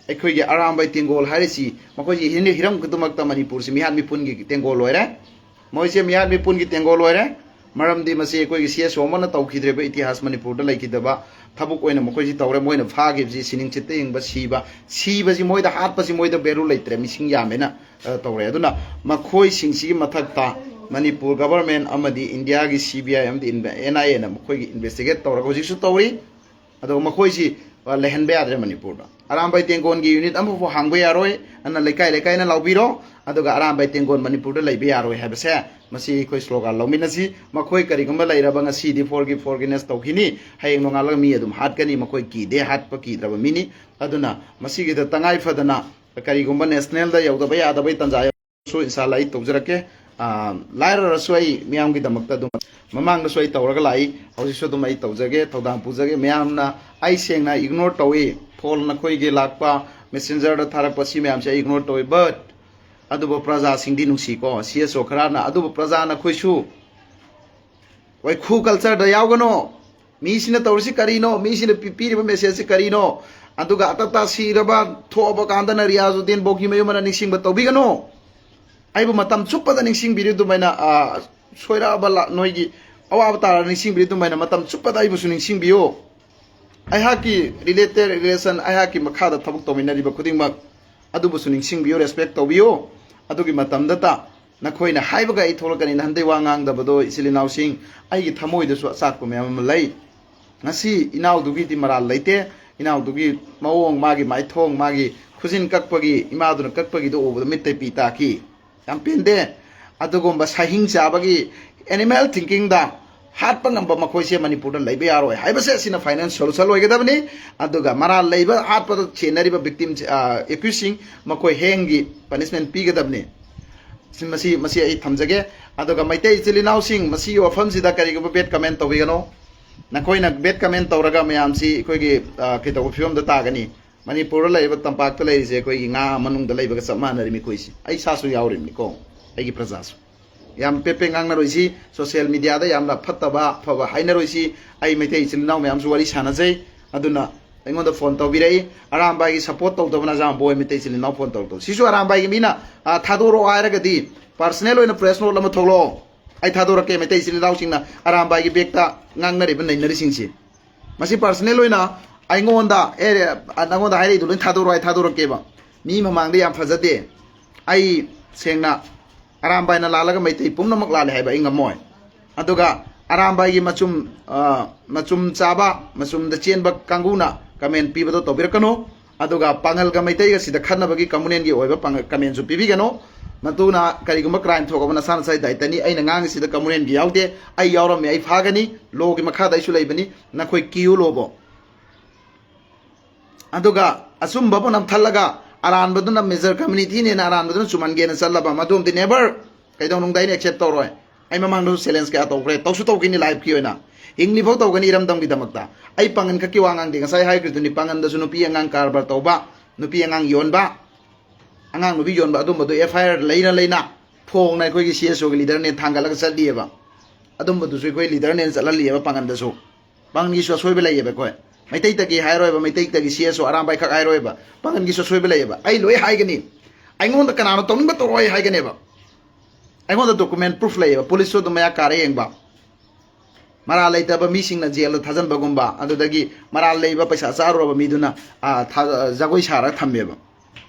ꯑꯩꯈꯣꯏꯒꯤ ꯑꯔꯥꯝꯕꯥꯏ ꯇꯦꯡꯒꯣꯜ ꯍꯥꯏꯔꯤꯁꯤ ꯃꯈꯣꯏꯒꯤ ꯍꯤꯔꯝ, ꯍꯤꯔꯝ ꯈꯨꯗꯤꯡꯃꯛꯇ ꯃꯅꯤꯄꯨꯔꯁꯤ ꯃꯤꯍꯥꯠ ꯃꯤꯄꯨꯟꯒꯤ ꯇꯦꯡꯒꯣꯜ ꯑꯣꯏꯔꯦ꯫ ꯃꯣꯏꯁꯦ ꯃꯤꯍꯥꯠ ꯃꯤꯄꯨꯟꯒꯤ ꯇꯦꯡꯒꯣꯜ ꯑꯣꯏꯔꯦ꯫ ꯃꯔꯝꯗꯤ ꯃꯁꯤ ꯑꯩꯈꯣꯏꯒꯤ ꯁꯤ ꯑꯦꯁ ꯑꯣ ꯑꯃꯅ ꯇꯧꯈꯤꯗ꯭ꯔꯤꯕ ꯏꯇꯤꯍꯥꯁ ꯃꯅꯤꯄꯨꯔꯗ ꯂꯩꯈꯤꯗꯕ ꯊꯕꯛ ꯑꯣꯏꯅ ꯃꯈꯣꯏꯁꯤ ꯇꯧꯔꯦ꯫ ꯃꯣꯏꯅ ꯐꯥꯈꯤꯕꯁꯤ ꯁꯤꯅꯤꯡ ꯆꯤꯠꯇ ꯌꯦꯡꯕ, ꯁꯤꯕ, ꯁꯤꯕꯁꯤ ꯃꯣꯏꯗ, ꯍꯥꯠꯄꯁꯤ ꯃꯣꯏꯗ ꯚꯦꯂꯨ ꯂꯩꯇ꯭ꯔꯦ, ꯃꯤꯁꯤꯡ ꯌꯥꯝꯃꯦꯅ, ꯑ, ꯇꯧꯔꯦ꯫ ꯑꯗꯨꯅ ꯃꯈꯣꯏꯁꯤꯡꯁꯤꯒꯤ ꯃꯊꯛꯇ ꯃꯅꯤꯄꯨꯔ ꯒꯚꯔꯟꯃꯦꯟ ꯑꯃꯗꯤ ꯏꯟꯗꯤꯌꯥꯒꯤ ꯁꯤ ꯕꯤ ꯑꯥꯏ ꯑꯃꯗꯤ ꯑꯦꯟ ꯑꯥꯏ ꯑꯦꯅ ꯃꯈꯣꯏꯒꯤ ꯏꯟꯚꯦꯁꯇꯤꯒꯦꯠ ꯇꯧꯔꯒ ꯍꯧꯖꯤꯛꯁꯨ ꯇꯧꯔꯤ꯫ ꯑꯗꯨꯒ ꯃꯈꯣꯏꯁꯤ, ꯑ, ꯂꯩꯍꯟꯕ ꯌꯥꯗ꯭ꯔꯦ ꯃꯅꯤꯄꯨꯔꯗ꯫ ꯑꯔꯥꯝꯕꯥꯏ ꯇꯦꯡꯒꯣꯟꯒꯤ ꯌꯨꯅꯤꯠ ꯑꯃꯐꯥꯎ ꯍꯥꯡꯕ ꯌꯥꯔꯣꯏ, ꯑꯗꯨꯅ ꯂꯩꯀꯥꯏ ꯂꯩꯀꯥꯏꯅ ꯂꯥꯎꯕꯤꯔꯣ, ꯑꯗꯨꯒ ꯑꯔꯥꯝꯕꯥꯏ ꯇꯦꯡꯒꯣꯟ ꯃꯅꯤꯄꯨꯔꯗ ꯂꯩꯕ ꯌꯥꯔꯣꯏ ꯍꯥꯏꯕꯁꯦ, ꯃꯁꯤ ꯑꯩꯈꯣꯏ ꯁ꯭ꯂꯣꯒꯥꯟ ꯂꯧꯃꯤꯟꯅꯁꯤ꯫ ꯃꯈꯣꯏ ꯀꯔꯤꯒꯨꯝꯕ ꯂꯩꯔꯕ ꯉꯁꯤꯗꯤ ꯐꯣꯔꯒꯤ ꯐꯣꯔꯒꯤꯅꯦꯁ ꯇꯧꯈꯤꯅꯤ, ꯍꯌꯦꯡ ꯅꯣꯡꯉꯥꯜꯂꯒ ꯃꯤ ꯑꯗꯨꯝ ꯍꯥꯠꯀꯅꯤ, ꯃꯈꯣꯏ ꯀꯤꯗꯦ, ꯍꯥꯠꯄ ꯀꯤꯗ꯭ꯔꯕ ꯃꯤꯅꯤ꯫ ꯑꯗꯨꯅ ꯃꯁꯤꯒꯤꯗ ꯇꯉꯥꯏ ꯐꯗꯅ ꯀꯔꯤꯒꯨꯝꯕ ꯅꯦꯁꯅꯦꯜꯗ ꯌꯧꯗꯕ ꯌꯥꯗꯕꯒꯤ ꯇꯥꯟꯖꯥ ꯁꯨ ꯏꯟꯁꯥꯜꯂꯥ ꯑꯩ ꯇꯧꯖꯔꯛꯀꯦ꯫ ꯑ, ꯂꯥꯏꯔꯔꯁꯨ ꯑꯩ ꯃꯤꯌꯥꯝꯒꯤꯗꯃꯛꯇ ꯑꯗꯨꯝ ꯃꯃꯥꯡꯗꯁꯨ ꯑꯩ ꯇꯧꯔꯒ ꯂꯥꯛꯏ, ꯍꯧꯖꯤꯛꯁꯨ ꯑꯗꯨꯝ ꯑꯩ ꯇꯧꯖꯒꯦ, ꯊꯧꯗꯥꯡ ꯄꯨꯖꯒꯦ꯫ ꯃꯌꯥꯝꯅ ꯑꯩ ꯁꯦꯡꯅ ꯏꯒꯅꯣꯔ ꯇꯧꯏ, ꯐꯣꯟ ꯅꯈꯣꯏꯒꯤ ꯂꯥꯛꯄ, ꯃꯦꯁꯦꯟꯖꯔꯗ ꯊꯥꯔꯛꯄ, ꯁꯤ ꯃꯌꯥꯝꯁꯦ ꯑꯩ ꯏꯒꯅꯣꯔ ꯇꯧꯏ꯫ ꯕꯠ ꯑꯗꯨꯕꯨ ꯄ꯭ꯔꯖꯥꯁꯤꯡꯗꯤ ꯅꯨꯡꯁꯤꯀꯣ, ꯁꯤ ꯑꯦꯁ ꯑꯣ ꯈꯔꯅ꯫ ꯑꯗꯨꯕꯨ ꯄ꯭ꯔꯖꯥ ꯅꯈꯣꯏꯁꯨ ꯋꯥꯏꯈꯨ ꯀꯜꯆꯔꯗ ꯌꯥꯎꯒꯅꯣ꯫ ꯃꯤꯁꯤꯅ ꯇꯧꯔꯤꯁꯤ ꯀꯔꯤꯅꯣ? ꯃꯤꯁꯤꯅ ꯄꯤ-, ꯄꯤꯔꯤꯕ ꯃꯦꯁꯦꯖꯁꯤ ꯀꯔꯤꯅꯣ? ꯑꯗꯨꯒ ꯑꯇꯇꯥ ꯁꯤꯔꯕ, ꯊꯣꯛꯑꯕ ꯀꯥꯟꯗꯅ ꯔꯤꯌꯥꯖꯨꯗꯤꯟ ꯕꯣꯒꯤ ꯃꯌꯨꯝ ꯑꯅ ꯅꯤꯡꯁꯤꯡꯕ ꯇꯧꯕꯤꯒꯅꯨ꯫ ꯑꯩꯕꯨ ꯃꯇꯝ ꯆꯨꯞꯄꯗ ꯅꯤꯡꯁꯤꯡꯕꯤꯔꯤ ꯑꯗꯨꯃꯥꯏꯅ, ꯑ, ꯁꯣꯏꯔꯛꯑꯕ ꯂꯥ-, ꯅꯣꯏꯒꯤ ꯑꯋꯥꯕ ꯇꯥꯔ ꯅꯤꯡꯁꯤꯡꯕꯤꯔꯤ ꯑꯗꯨꯃꯥꯏꯅ ꯃꯇꯝ ꯆꯨꯞꯄꯗ ꯑꯩꯕꯨꯁꯨ ꯅꯤꯡꯁꯤꯡꯕꯤꯌꯨ꯫ ꯑꯩꯍꯥꯛꯀꯤ related relation, ꯑꯩꯍꯥꯛꯀꯤ ꯃꯈꯥꯗ ꯊꯕꯛ ꯇꯧꯃꯤꯟꯅꯔꯤꯕ ꯈꯨꯗꯤꯡꯃꯛ ꯑꯗꯨꯕꯨꯁꯨ ꯅꯤꯡꯁꯤꯡꯕꯤꯌꯨ, respect ꯇꯧꯕꯤꯌꯨ꯫ ꯑꯗꯨꯒꯤ ꯃꯇꯝꯗꯇ ꯅꯈꯣꯏꯅ ꯍꯥꯏꯕꯒ ꯑꯩ ꯊꯣꯛꯂꯛꯀꯅꯤ꯫ ꯅꯍꯥꯟꯗꯩ ꯋꯥ ꯉꯥꯡꯗꯕꯗꯣ ꯏꯆꯤꯜ ꯏꯅꯥꯎꯁꯤꯡ, ꯑꯩꯒꯤ ꯊꯃꯣꯏꯗꯁꯨ ꯑꯆꯥꯛꯄ ꯃꯌꯥꯝ ꯑꯃ ꯂꯩ꯫ ꯉꯁꯤ ꯏꯅꯥꯎꯗꯨꯒꯤꯗꯤ ꯃꯔꯥꯜ ꯂꯩꯇꯦ꯫ ꯏꯅꯥꯎꯗꯨꯒꯤ ꯃꯑꯣꯡ, ꯃꯥꯒꯤ ꯃꯥꯏꯊꯣꯡ, ꯃꯥꯒꯤ ꯈꯨꯖꯤꯟ ꯀꯛꯄꯒꯤ, ꯏꯃꯥꯗꯨꯅ ꯀꯛꯄꯒꯤꯗꯣ ꯎꯕꯗ ꯃꯤꯠꯇꯩ ꯄꯤ ꯇꯥꯈꯤ꯫ ꯌꯥꯝ ꯄꯦꯟꯗꯦ꯫ ꯑꯗꯨꯒꯨꯝꯕ ꯁꯍꯤꯡ ꯆꯥꯕꯒꯤ animal thinkingꯗ ꯍꯥꯠꯄ ꯉꯝꯕ ꯃꯈꯣꯏꯁꯦ ꯃꯅꯤꯄꯨꯔꯗ ꯂꯩꯕ ꯌꯥꯔꯣꯏ ꯍꯥꯏꯕꯁꯦ ꯑꯁꯤꯅ final solution ꯑꯣꯏꯒꯗꯕꯅꯤ꯫ ꯑꯗꯨꯒ ꯃꯔꯥꯜ ꯂꯩꯕ ꯍꯥꯠꯄꯗ ꯆꯦꯟꯅꯔꯤꯕ victim, ꯑ, accusedꯁꯤꯡ ꯃꯈꯣꯏ ꯍꯦꯡꯒꯤ punishment ꯄꯤꯒꯗꯕꯅꯤ꯫ ꯁꯤ, ꯃꯁꯤ, ꯃꯁꯤ ꯑꯩ ꯊꯝꯖꯒꯦ꯫ ꯑꯗꯨꯒ ꯃꯩꯇꯩ ꯏꯆꯤꯜ ꯏꯅꯥꯎꯁꯤꯡ, ꯃꯁꯤꯒꯤ ꯋꯥꯐꯝꯁꯤꯗ ꯀꯔꯤꯒꯨꯝꯕ bad comment ꯇꯧꯕꯤꯒꯅꯣ꯫ ꯅꯈꯣꯏꯅ bad comment ꯇꯧꯔꯒ ꯃꯌꯥꯝꯁꯤ ꯑꯩꯈꯣꯏꯒꯤ, ꯑ, ꯀꯩꯗꯧꯕ ꯐꯤꯕꯝꯗ ꯇꯥꯒꯅꯤ? ꯃꯅꯤꯄꯨꯔꯗ ꯂꯩꯔꯤꯕ, ꯇꯝꯄꯥꯛꯇ ꯂꯩꯔꯤꯁꯦ ꯑꯩꯈꯣꯏꯒꯤ ꯉꯥ ꯃꯅꯨꯡꯗ ꯂꯩꯕꯒ ꯆꯞ ꯃꯥꯟꯅꯔꯤꯃꯤ ꯑꯩꯈꯣꯏꯁꯤ꯫ ꯑꯩ ꯏꯁꯥꯁꯨ ꯌꯥꯎꯔꯤꯕꯅꯤꯀꯣ, ꯑꯩꯒꯤ ꯄ꯭ꯔꯖꯥꯁꯨ꯫ ꯌꯥꯝ ꯄꯦꯠ ꯄꯦꯠ ꯉꯥꯡꯅꯔꯣꯏꯁꯤ, social mediaꯗ ꯌꯥꯝꯅ ꯐꯠꯇꯕ ꯑꯐꯕ ꯍꯥꯏꯅꯔꯣꯏꯁꯤ꯫ ꯑꯩ ꯃꯩꯇꯩ ꯏꯆꯤꯜ ꯏꯅꯥꯎ ꯃꯌꯥꯝꯁꯨ ꯋꯥꯔꯤ ꯁꯥꯟꯅꯖꯩ, ꯑꯗꯨꯅ ꯑꯩꯉꯣꯟꯗ phone ꯇꯧꯕꯤꯔꯛꯏ, "ꯑꯔꯥꯝꯕꯥꯏꯒꯤ support ꯇꯧꯗꯕꯅ ꯑꯔꯥꯝꯕꯥꯏ ꯃꯩꯇꯩ ꯏꯆꯤꯜ ꯏꯅꯥꯎ phone ꯇꯧꯔꯛꯇꯧ?" ꯁꯤꯁꯨ ꯑꯔꯥꯝꯕꯥꯏꯒꯤ ꯃꯤꯅ, ꯑ, ꯊꯥꯗꯣꯔꯛꯑꯣ ꯍꯥꯏꯔꯒꯗꯤ personal ꯑꯣꯏꯅ press note ꯑꯃ ꯊꯣꯛꯂꯛꯑꯣ, ꯑꯩ ꯊꯥꯗꯣꯔꯛꯀꯦ꯫ ꯃꯩꯇꯩ ꯏꯆꯤꯜ ꯏꯅꯥꯎꯁꯤꯡꯅ ꯑꯔꯥꯝꯕꯥꯏꯒꯤ backꯇ ꯉꯥꯡꯅꯔꯤꯕ ꯅꯩꯅꯔꯤꯁꯤꯡꯁꯤ꯫ ꯃꯁꯤ personal ꯑꯣꯏꯅ ꯑꯩꯉꯣꯟꯗ, "ꯑꯦ, ꯅꯪꯉꯣꯟꯗ ꯍꯥꯏꯔꯛꯏꯗꯣ ꯂꯣꯏ ꯊꯥꯗꯣꯔꯛꯑꯣ" ꯍꯥꯏ ꯊꯥꯗꯣꯔꯛꯀꯦꯕ꯫ ꯃꯤ ꯃꯃꯥꯡꯗ ꯌꯥꯝ ꯐꯖꯗꯦ꯫ ꯑꯩ ꯁꯦꯡꯅ ꯑꯔꯥꯝꯕꯥꯏꯅ ꯂꯥꯜꯂꯒ ꯃꯩꯇꯩ ꯄꯨꯝꯅꯃꯛ ꯂꯥꯜꯂꯦ ꯍꯥꯏꯕ ꯑꯩ ꯉꯝꯃꯣꯏ꯫ ꯑꯗꯨꯒ ꯑꯔꯥꯝꯕꯥꯏꯒꯤ ꯃꯆꯨꯝ, ꯑ, ꯃꯆꯨꯝ ꯆꯥꯕ, ꯃꯆꯨꯝꯗ ꯆꯦꯟꯕ ꯀꯥꯡꯕꯨꯅ comment ꯄꯤꯕꯗꯣ ꯇꯧꯕꯤꯔꯛꯀꯅꯨ꯫ ꯑꯗꯨꯒ ꯄꯥꯉꯜꯒ ꯃꯩꯇꯩꯒ ꯁꯤꯗ ꯈꯠꯅꯕꯒꯤ communalꯒꯤ ꯑꯣꯏꯕ ꯄꯥꯡ-, commentꯁꯨ ꯄꯤꯕꯤꯒꯅꯨ꯫ ꯃꯗꯨꯅ ꯀꯔꯤꯒꯨꯝꯕ crime ꯊꯣꯛꯑꯕ ꯅꯁꯥ ꯅꯁꯥꯒꯤ ꯗꯥꯏꯇꯅꯤ꯫ ꯑꯩꯅ ꯉꯥꯡꯉꯤꯁꯤꯗ communalꯒꯤ ꯌꯥꯎꯗꯦ꯫ ꯑꯩ ꯌꯥꯎꯔꯝꯃꯦ, ꯑꯩ ꯐꯥꯒꯅꯤ꯫ Lawꯒꯤ ꯃꯈꯥꯗ ꯑꯩꯁꯨ ꯂꯩꯕꯅꯤ꯫ ꯅꯈꯣꯏ ꯀꯤꯌꯨ lawꯕꯣ꯫ ꯑꯗꯨꯒ ꯑꯆꯨꯝꯕꯕꯨ ꯅꯝꯊꯠꯂꯒ ꯑꯔꯥꯟꯕꯗꯨꯅ major communityꯅꯦꯅ ꯑꯔꯥꯟꯕꯗꯨꯅ ꯆꯨꯝꯍꯟꯒꯦꯅ ꯆꯠꯂꯕ ꯃꯗꯨꯃꯗꯤ never, ꯀꯩꯗꯧꯅꯨꯡꯗ ꯑꯩꯅ accept ꯇꯧꯔꯣꯏ꯫ ꯑꯩ ꯃꯃꯥꯡꯗꯁꯨ challenge ꯀꯌꯥ ꯇꯧꯈ꯭ꯔꯦ, ꯇꯧꯁꯨ ꯇꯧꯈꯤꯅꯤ liveꯀꯤ ꯑꯣꯏꯅ꯫ ꯍꯤꯡꯂꯤꯐꯥꯎ ꯇꯧꯒꯅꯤ ꯏꯔꯝꯗꯝꯒꯤꯗꯃꯛꯇ꯫ ꯑꯩ ꯄꯥꯡꯒꯟ ꯈꯛꯀꯤ ꯋꯥ ꯉꯥꯡꯗꯦ, ꯉꯁꯥꯏ ꯍꯥꯏꯈ꯭ꯔꯤꯗꯨꯅꯤ, ꯄꯥꯡꯒꯟꯗꯁꯨ ꯅꯨꯄꯤ ꯑꯉꯥꯡ ꯀꯔꯕꯥꯔ ꯇꯧꯕ, ꯅꯨꯄꯤ ꯑꯉꯥꯡ ꯌꯣꯟꯕ, ꯑꯉꯥꯡ ꯅꯨꯄꯤ ꯌꯣꯟꯕ ꯑꯗꯨꯝꯕꯗꯨ FIR ꯂꯩꯅ ꯂꯩꯅ ꯐꯣꯡꯅ ꯑꯩꯈꯣꯏꯒꯤ CSOꯒꯤ leaderꯅꯦ ꯊꯥꯡꯒꯠꯂꯒ ꯆꯠꯂꯤꯑꯕ꯫ ꯑꯗꯨꯝꯕꯗꯨꯁꯨ ꯑꯩꯈꯣꯏ leaderꯅꯦꯅ ꯆꯠꯍꯜꯂꯤꯑꯕ ꯄꯥꯡꯒꯟꯗꯁꯨ꯫ ꯄꯥꯡꯒꯟꯒꯤꯁꯨ ꯑꯁꯣꯏꯕ ꯂꯩꯌꯦꯕ ꯑꯩꯈꯣꯏ꯫ ꯃꯩꯇꯩꯇꯒꯤ ꯍꯥꯏꯔꯣꯏꯕ, ꯃꯩꯇꯩꯇꯒꯤ CSO ꯑꯔꯥꯝꯕꯥꯏꯈꯛ ꯍꯥꯏꯔꯣꯏꯕ꯫ ꯄꯥꯡꯒꯟꯒꯤꯁꯨ ꯑꯁꯣꯏꯕ ꯂꯩꯌꯦꯕ꯫ ꯑꯩ ꯂꯣꯏ ꯍꯥꯏꯒꯅꯤ꯫ ꯑꯩꯉꯣꯟꯗ ꯀꯅꯥꯅꯣ ꯇꯧꯅꯤꯡꯕ ꯇꯧꯔꯣꯏ ꯍꯥꯏꯒꯅꯦꯕ꯫ ꯑꯩꯉꯣꯟꯗ document proof ꯂꯩꯌꯦꯕ꯫ Policeꯁꯨ ꯑꯗꯨꯝ ꯃꯌꯥ ꯀꯥꯔꯦ ꯌꯦꯡꯕ꯫ ꯃꯔꯥꯜ ꯂꯩꯇꯕ ꯃꯤꯁꯤꯡꯅ ꯖꯦꯜꯗ ꯊꯥꯖꯤꯟꯕꯒꯨꯝꯕ, ꯑꯗꯨꯗꯒꯤ ꯃꯔꯥꯜ ꯂꯩꯕ ꯄꯩꯁꯥ ꯆꯥꯔꯨꯔꯕ ꯃꯤꯗꯨꯅ, ꯑ, ꯊꯥ-, ꯖꯒꯣꯏ ꯁꯥꯔꯒ ꯊꯝꯃꯦꯕ꯫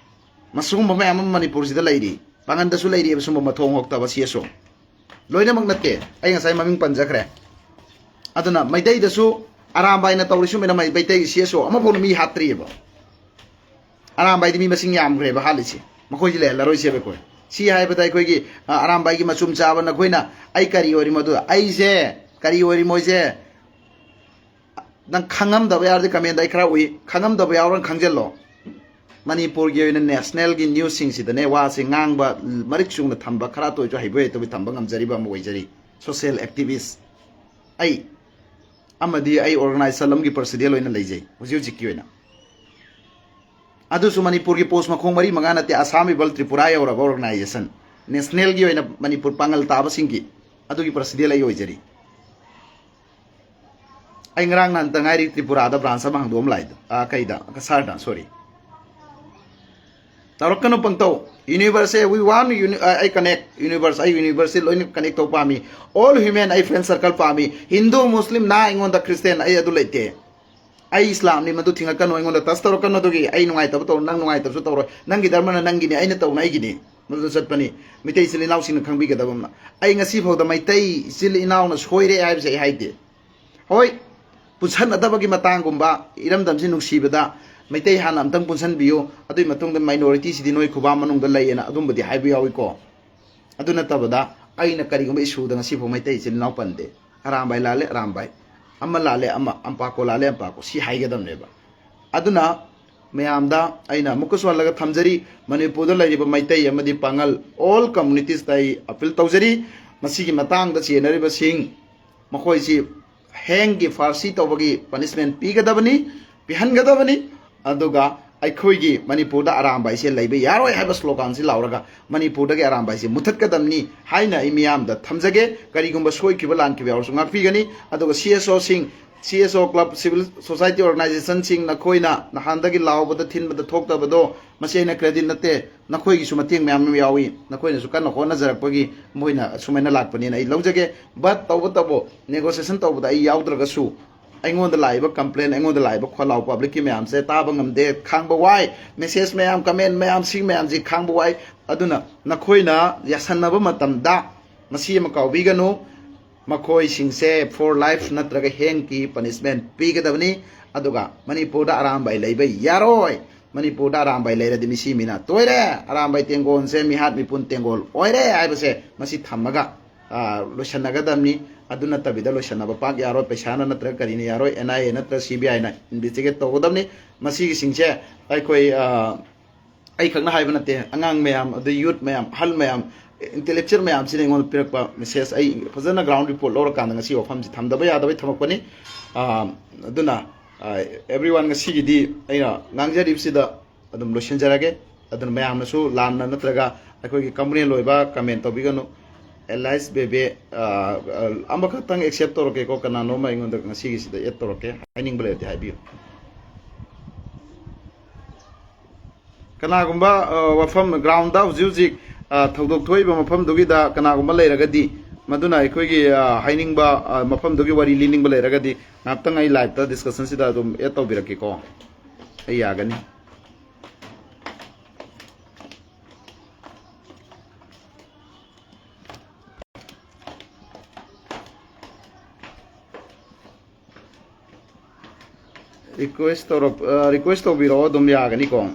ꯃꯁꯤꯒꯨꯝꯕ ꯃꯌꯥꯝ ꯑꯃ ꯃꯅꯤꯄꯨꯔꯁꯤꯗ ꯂꯩꯔꯤ, ꯄꯥꯡꯒꯟꯗꯁꯨ ꯂꯩꯔꯤꯑꯕ ꯁꯨꯝꯕ ꯃꯊꯣꯡ ꯍꯣꯛꯇꯕ ꯁꯤ ꯑꯦꯁ ꯑꯣ꯫ ꯂꯣꯏꯅꯃꯛ ꯅꯠꯇꯦ, ꯑꯩ ꯉꯁꯥꯏ ꯃꯃꯤꯡ ꯄꯟꯖꯈ꯭ꯔꯦ꯫ ꯑꯗꯨꯅ ꯃꯩꯇꯩꯗꯁꯨ ꯑꯔꯥꯝꯕꯥꯏꯅ ꯇꯧꯔꯤ ꯁꯨꯃꯥꯏꯅ ꯃꯩ-, ꯃꯩꯇꯩꯒꯤ ꯁꯤ ꯑꯦꯁ ꯑꯣ ꯑꯃꯐꯥꯎꯅ ꯃꯤ ꯍꯥꯠꯇ꯭ꯔꯤꯑꯕ꯫ ꯑꯔꯥꯝꯕꯥꯏꯗꯤ ꯃꯤ ꯃꯁꯤꯡ ꯌꯥꯝꯈ꯭ꯔꯦꯕ ꯍꯥꯠꯂꯤꯁꯦ, ꯃꯈꯣꯏꯁꯤ ꯂꯩꯍꯜꯂꯔꯣꯏꯁꯦꯕ ꯑꯩꯈꯣꯏ꯫ ꯁꯤ ꯍꯥꯏꯕꯗ ꯑꯩꯈꯣꯏꯒꯤ, ꯑ, ꯑꯔꯥꯝꯕꯥꯏꯒꯤ ꯃꯆꯨꯝ ꯆꯥꯕ ꯅꯈꯣꯏꯅ ꯑꯩ ꯀꯔꯤ ꯑꯣꯏꯔꯤꯃꯣ ꯑꯗꯨ, ꯑꯩꯁꯦ ꯀꯔꯤ ꯑꯣꯏꯔꯤꯃꯣꯏꯁꯦ ꯅꯪ ꯈꯪꯉꯝꯗꯕ ꯌꯥꯎꯔꯗꯤ ꯀꯃꯦꯟꯗ ꯑꯩ ꯈꯔ ꯎꯏ, ꯈꯪꯉꯝꯗꯕ ꯌꯥꯎꯔꯒ ꯈꯪꯖꯤꯜꯂꯣ꯫ ꯃꯅꯤꯄꯨꯔꯒꯤ ꯑꯣꯏꯅ ꯅꯦꯁꯅꯦꯜꯒꯤ ꯅ꯭ꯌꯨꯁꯁꯤꯡꯁꯤꯗꯅꯦ ꯋꯥꯁꯦ ꯉꯥꯡꯕ ꯃꯔꯤꯛ ꯆꯨꯝꯅ ꯊꯝꯕ, ꯈꯔ ꯇꯣꯏꯁꯨ ꯍꯩꯕ ꯍꯩꯇꯕ ꯊꯝꯕ ꯉꯝꯖꯔꯤꯕ ꯑꯃ ꯑꯣꯏꯖꯔꯤ, ꯁꯣꯁꯤꯌꯦꯜ ꯑꯦꯛꯇꯤꯚꯤꯁ ꯑꯩ, ꯑꯃꯗꯤ ꯑꯩ ꯑꯣꯔꯒꯅꯥꯏꯖꯦꯁꯟ ꯑꯃꯒꯤ ꯄ꯭ꯔꯁꯤꯗꯦꯟ ꯑꯣꯏꯅ ꯂꯩꯖꯩ ꯍꯧꯖꯤꯛ ꯍꯧꯖꯤꯛꯀꯤ ꯑꯣꯏꯅ꯫ ꯑꯗꯨꯁꯨ ꯃꯅꯤꯄꯨꯔꯒꯤ ꯄꯣꯁ ꯃꯈꯣꯡ ꯃꯔꯤ ꯃꯉꯥ ꯅꯠꯇꯦ, ꯑꯁꯥꯝ ꯏꯕꯜ ꯇ꯭ꯔꯤꯄꯨꯔꯥ ꯌꯧꯔꯕ ꯑꯣꯔꯒꯅꯥꯏꯖꯦꯁꯟ, ꯅꯦꯁꯅꯦꯜꯒꯤ ꯑꯣꯏꯅ ꯃꯅꯤꯄꯨꯔ ꯄꯥꯡꯒꯜ ꯇꯥꯕꯁꯤꯡꯒꯤ, ꯑꯗꯨꯒꯤ ꯄ꯭ꯔꯁꯤꯗꯦꯟ ꯑꯩ ꯑꯣꯏꯖꯔꯤ꯫ ꯑꯩ ꯉꯔꯥꯡ ꯅꯍꯥꯟꯇ ꯉꯥꯏꯔꯤ ꯇ꯭ꯔꯤꯄꯨꯔꯥꯗ ꯕ꯭ꯔꯥꯟꯁ ꯑꯃ ꯍꯥꯡꯗꯣꯛꯑꯝ ꯂꯥꯛꯏꯗꯣ, ꯑꯥ, ꯀꯩꯗ, ꯀꯁꯥꯔꯗ, ꯁꯣꯔꯤ꯫ ꯇꯧꯔꯛꯀꯅꯨ ꯄꯪꯇꯧ꯫ ꯌꯨꯅꯤꯚꯔꯁꯁꯦ, we want uni-, ꯑ, ꯑꯩ ꯀꯅꯦꯛ, ꯌꯨꯅꯤꯚꯔꯁ, ꯑꯩ ꯌꯨꯅꯤꯚꯔꯁꯁꯤ ꯂꯣꯏꯅ ꯀꯅꯦꯛ ꯇꯧꯕ ꯄꯥꯝꯃꯤ꯫ All human, ꯑꯩ ꯐ꯭ꯔꯦꯟ ꯁꯔꯀꯜ ꯄꯥꯝꯃꯤ꯫ ꯍꯤꯟꯗꯨ, ꯃꯨꯁꯂꯤꯝ, ꯅꯥ ꯑꯩꯉꯣꯟꯗ ꯈ꯭ꯔꯤꯁꯇꯦꯟ, ꯑꯩ ꯑꯗꯨ ꯂꯩꯇꯦ꯫ ꯑꯩ ꯏꯁꯂꯥꯝꯅꯤ, ꯃꯗꯨ ꯊꯤꯡꯉꯛꯀꯅꯨ, ꯑꯩꯉꯣꯟꯗ ꯇꯁ ꯇꯧꯔꯛꯀꯅꯨ꯫ ꯑꯗꯨꯒꯤ ꯑꯩ ꯅꯨꯡꯉꯥꯏꯇꯕ ꯇꯧꯔꯣ, ꯅꯪ ꯅꯨꯡꯉꯥꯏꯇꯕꯁꯨ ꯇꯧꯔꯣꯏ꯫ ꯅꯪꯒꯤ ꯙꯔꯃꯅ ꯅꯪꯒꯤꯅꯤ, ꯑꯩꯅ ꯇꯧꯅ ꯑꯩꯒꯤꯅꯤ꯫ ꯃꯗꯨꯗ ꯆꯠꯄꯅꯤ꯫ ꯃꯩꯇꯩ ꯏꯆꯤꯜ ꯏꯅꯥꯎꯁꯤꯡꯅ ꯈꯪꯕꯤꯒꯗꯕ ꯑꯃꯅ, ꯑꯩ ꯉꯁꯤ ꯐꯥꯎꯗ ꯃꯩꯇꯩ ꯏꯆꯤꯜ ꯏꯅꯥꯎꯅ ꯁꯣꯏꯔꯦ ꯍꯥꯏꯕꯁꯦ ꯑꯩ ꯍꯥꯏꯗꯦ꯫ ꯍꯣꯏ, ꯄꯨꯟꯁꯟꯅꯗꯕꯒꯤ ꯃꯇꯥꯡꯒꯨꯝꯕ, ꯏꯔꯝꯗꯝꯁꯤ ꯅꯨꯡꯁꯤꯕꯗ ꯃꯩꯇꯩ ꯍꯥꯟꯅ ꯑꯝꯇꯪ ꯄꯨꯟꯁꯟꯕꯤꯌꯨ, ꯑꯗꯨꯒꯤ ꯃꯇꯨꯡꯗ ꯃꯥꯏꯅꯣꯔꯤꯇꯤꯁꯤꯗꯤ ꯅꯣꯏ ꯈꯨꯕꯥ ꯃꯅꯨꯡꯗ ꯂꯩꯌꯦꯅ ꯑꯗꯨꯝꯕꯗꯤ ꯍꯥꯏꯕ ꯌꯥꯎꯏꯀꯣ꯫ ꯑꯗꯨ ꯅꯠꯇꯕꯗ ꯑꯩꯅ ꯀꯔꯤꯒꯨꯝꯕ ꯏꯁꯨꯗ ꯉꯁꯤꯐꯥꯎ ꯃꯩꯇꯩ ꯏꯆꯤꯜ ꯏꯅꯥꯎ ꯄꯟꯗꯦ꯫ ꯑꯔꯥꯝꯕꯥꯏ ꯂꯥꯜꯂꯦ, ꯑꯔꯥꯝꯕꯥꯏ, ꯑꯃ ꯂꯥꯜꯂꯦ, ꯑꯃ, ꯑꯝꯄꯥꯀꯣ ꯂꯥꯜꯂꯦ, ꯑꯝꯄꯥꯀꯣ, ꯁꯤ ꯍꯥꯏꯒꯗꯕꯅꯦꯕ꯫ ꯑꯗꯨꯅ ꯃꯌꯥꯝꯗ ꯑꯩꯅ ꯑꯃꯨꯛꯀꯁꯨ ꯍꯜꯂꯒ ꯊꯝꯖꯔꯤ, ꯃꯅꯤꯄꯨꯔꯗ ꯂꯩꯔꯤꯕ ꯃꯩꯇꯩ ꯑꯃꯗꯤ ꯄꯥꯉꯜ, all communities ꯇ ꯑꯩ ꯑꯄꯤꯜ ꯇꯧꯖꯔꯤ, ꯃꯁꯤꯒꯤ ꯃꯇꯥꯡꯗ ꯆꯦꯟꯅꯔꯤꯕꯁꯤꯡ ꯃꯈꯣꯏꯁꯤ ꯍꯦꯡꯒꯤ ꯐꯥꯔꯁꯤ ꯇꯧꯕꯒꯤ ꯄꯅꯤꯁꯃꯦꯟ ꯄꯤꯒꯗꯕꯅꯤ, ꯄꯤꯍꯟꯒꯗꯕꯅꯤ꯫ ꯑꯗꯨꯒ ꯑꯩꯈꯣꯏꯒꯤ ꯃꯅꯤꯄꯨꯔꯗ ꯑꯔꯥꯝꯕꯥꯏꯁꯦ ꯂꯩꯕ ꯌꯥꯔꯣꯏ ꯍꯥꯏꯕ ꯁ꯭ꯂꯣꯒꯥꯟꯁꯤ ꯂꯥꯎꯔꯒ ꯃꯅꯤꯄꯨꯔꯗꯒꯤ ꯑꯔꯥꯝꯕꯥꯏꯁꯦ ꯃꯨꯊꯠꯀꯗꯕꯅꯤ ꯍꯥꯏꯅ ꯑꯩ ꯃꯤꯌꯥꯝꯗ ꯊꯝꯖꯒꯦ꯫ ꯀꯔꯤꯒꯨꯝꯕ ꯁꯣꯏꯈꯤꯕ ꯂꯥꯟꯈꯤꯕ ꯌꯥꯎꯔꯁꯨ ꯉꯥꯛꯄꯤꯒꯅꯤ꯫ ꯑꯗꯨꯒ C S ꯑꯣꯁꯤꯡ, C S O club, civil society organizationꯁꯤꯡ, ꯅꯈꯣꯏꯅ ꯅꯍꯥꯟꯗꯒꯤ ꯂꯥꯎꯕꯗ, ꯊꯤꯟꯕꯗ ꯊꯣꯛꯇꯕꯗꯣ, ꯃꯁꯤ ꯑꯩꯅ credit ꯅꯠꯇꯦ, ꯅꯈꯣꯏꯒꯤꯁꯨ ꯃꯇꯦꯡ ꯃꯌꯥꯝ ꯑꯃ ꯌꯥꯎꯏ, ꯅꯈꯣꯏꯅꯁꯨ ꯀꯟꯅ ꯍꯣꯠꯅꯖꯔꯛꯄꯒꯤ ꯃꯣꯏꯅ ꯁꯨꯃꯥꯏꯅ ꯂꯥꯛꯄꯅꯦꯅ ꯑꯩ ꯂꯧꯖꯒꯦ꯫ But ꯇꯧꯕꯇꯕꯨ negotiation ꯇꯧꯕꯗ ꯑꯩ ꯌꯥꯎꯗ꯭ꯔꯒꯁꯨ, ꯑꯩꯉꯣꯟꯗ ꯂꯥꯛꯏꯕ complain, ꯑꯩꯉꯣꯟꯗ ꯂꯥꯛꯏꯕ ꯈꯣꯜꯂꯥꯎ publicꯀꯤ ꯃꯌꯥꯝꯁꯦ ꯇꯥꯕ ꯉꯝꯗꯦ, ꯈꯥꯡꯕ ꯋꯥꯏ, message ꯃꯌꯥꯝ, comment ꯃꯌꯥꯝ, ꯁꯤ ꯃꯌꯥꯝꯁꯤ ꯈꯥꯡꯕ ꯋꯥꯏ꯫ ꯑꯗꯨꯅ ꯅꯈꯣꯏꯅ ꯌꯥꯁꯟꯅꯕ ꯃꯇꯝꯗ ꯃꯁꯤ ꯑꯃ ꯀꯥꯎꯕꯤꯒꯅꯨ, ꯃꯈꯣꯏꯁꯤꯡꯁꯦ for life ꯅꯠꯇ꯭ꯔꯒ ꯍꯦꯡꯀꯤ punishment ꯄꯤꯒꯗꯕꯅꯤ꯫ ꯑꯗꯨꯒ ꯃꯅꯤꯄꯨꯔꯗ ꯑꯔꯥꯝꯕꯥꯏ ꯂꯩꯕ ꯌꯥꯔꯣꯏ꯫ ꯃꯅꯤꯄꯨꯔꯗ ꯑꯔꯥꯝꯕꯥꯏ ꯂꯩꯔꯗꯤ ꯃꯤꯁꯤ ꯃꯤꯅꯥ ꯇꯣꯏꯔꯦ꯫ ꯑꯔꯥꯝꯕꯥꯏ ꯇꯦꯡꯒꯣꯜꯁꯦ ꯃꯤꯍꯥꯠ ꯃꯤꯄꯨꯟ ꯇꯦꯡꯒꯣꯜ ꯑꯣꯏꯔꯦ ꯍꯥꯏꯕꯁꯦ ꯃꯁꯤ ꯊꯝꯃꯒ, ꯑ, ꯂꯣꯏꯁꯟꯅꯒꯗꯕꯅꯤ꯫ ꯑꯗꯨ ꯅꯠꯇꯕꯤꯗ ꯂꯣꯏꯁꯟꯅꯕ ꯄꯥꯛ ꯌꯥꯔꯣꯏ꯫ ꯄꯩꯁꯥꯅ ꯅꯠꯇ꯭ꯔꯒ ꯀꯔꯤꯅ ꯌꯥꯔꯣꯏ꯫ N I A ꯅꯠꯇ꯭ꯔꯒ C B I ꯅ investigate ꯇꯧꯒꯗꯕꯅꯤ꯫ ꯃꯁꯤꯒꯤꯁꯤꯡꯁꯦ ꯑꯩꯈꯣꯏ, ꯑ, ꯑꯩꯈꯛꯅ ꯍꯥꯏꯕ ꯅꯠꯇꯦ, ꯑꯉꯥꯡ ꯃꯌꯥꯝ, ꯑꯗꯩ youth ꯃꯌꯥꯝ, ꯑꯍꯜ ꯃꯌꯥꯝ, intellectual ꯃꯌꯥꯝꯁꯤꯅ ꯑꯩꯉꯣꯟꯗ ꯄꯤꯔꯛꯄ message, ꯑꯩ ꯐꯖꯅ ground report ꯂꯧꯔꯀꯥꯟꯗ ꯉꯁꯤ ꯋꯥꯐꯝꯁꯤ ꯊꯝꯗꯕ ꯌꯥꯗꯕꯩ ꯊꯝꯃꯛꯄꯅꯤ꯫ ꯑꯥ, ꯑꯗꯨꯅ, ꯑꯥ, everyone, ꯉꯁꯤꯒꯤꯗꯤ ꯑꯩꯅ ꯉꯥꯡꯖꯔꯤꯕꯁꯤꯗ ꯑꯗꯨꯝ ꯂꯣꯏꯁꯤꯟꯖꯔꯒꯦ꯫ ꯑꯗꯨꯅ ꯃꯌꯥꯝꯅꯁꯨ ꯂꯥꯟꯅ ꯅꯠꯇ꯭ꯔꯒ ꯑꯩꯈꯣꯏꯒꯤ communal ꯑꯣꯏꯕ comment ꯇꯧꯕꯤꯒꯅꯨ꯫ Alice Bebe, ꯑꯥ, ꯑꯥ, ꯑꯃꯈꯛꯇꯪ accept ꯇꯧꯔꯛꯀꯦꯀꯣ, ꯀꯅꯥꯅꯣꯝꯃ ꯑꯩꯉꯣꯟꯗ ꯉꯁꯤꯒꯤꯁꯤꯗ add ꯇꯧꯔꯛꯀꯦ, ꯍꯥꯏꯅꯤꯡꯕ ꯂꯩꯔꯗꯤ ꯍꯥꯏꯕꯤꯌꯨ꯫ ꯀꯅꯥꯒꯨꯝꯕ, ꯑ, ꯋꯥꯐꯝ, ground ꯍꯧꯖꯤꯛ ꯍꯧꯖꯤꯛ, ꯑ, ꯊꯧꯗꯣꯛ ꯊꯣꯛꯏꯕ ꯃꯐꯝꯗꯨꯒꯤꯗ ꯀꯅꯥꯒꯨꯝꯕ ꯂꯩꯔꯒꯗꯤ, ꯃꯗꯨꯅ ꯑꯩꯈꯣꯏꯒꯤ, ꯑ, ꯍꯥꯏꯅꯤꯡꯕ, ꯑ, ꯃꯐꯝꯗꯨꯒꯤ ꯋꯥꯔꯤ ꯂꯤꯅꯤꯡꯕ ꯂꯩꯔꯒꯗꯤ, ꯉꯥꯏꯍꯥꯛꯇꯪ ꯑꯩ live ꯇ discussion ꯁꯤꯗ ꯑꯗꯨꯝ add ꯇꯧꯕꯤꯔꯛꯀꯦꯀꯣ꯫ ꯑꯩ ꯌꯥꯒꯅꯤ꯫ Request ꯇꯧꯔꯛ-, ꯑ, request ꯇꯧꯕꯤꯔꯛꯑꯣ, ꯑꯗꯨꯝ ꯌꯥꯒꯅꯤꯀꯣ꯫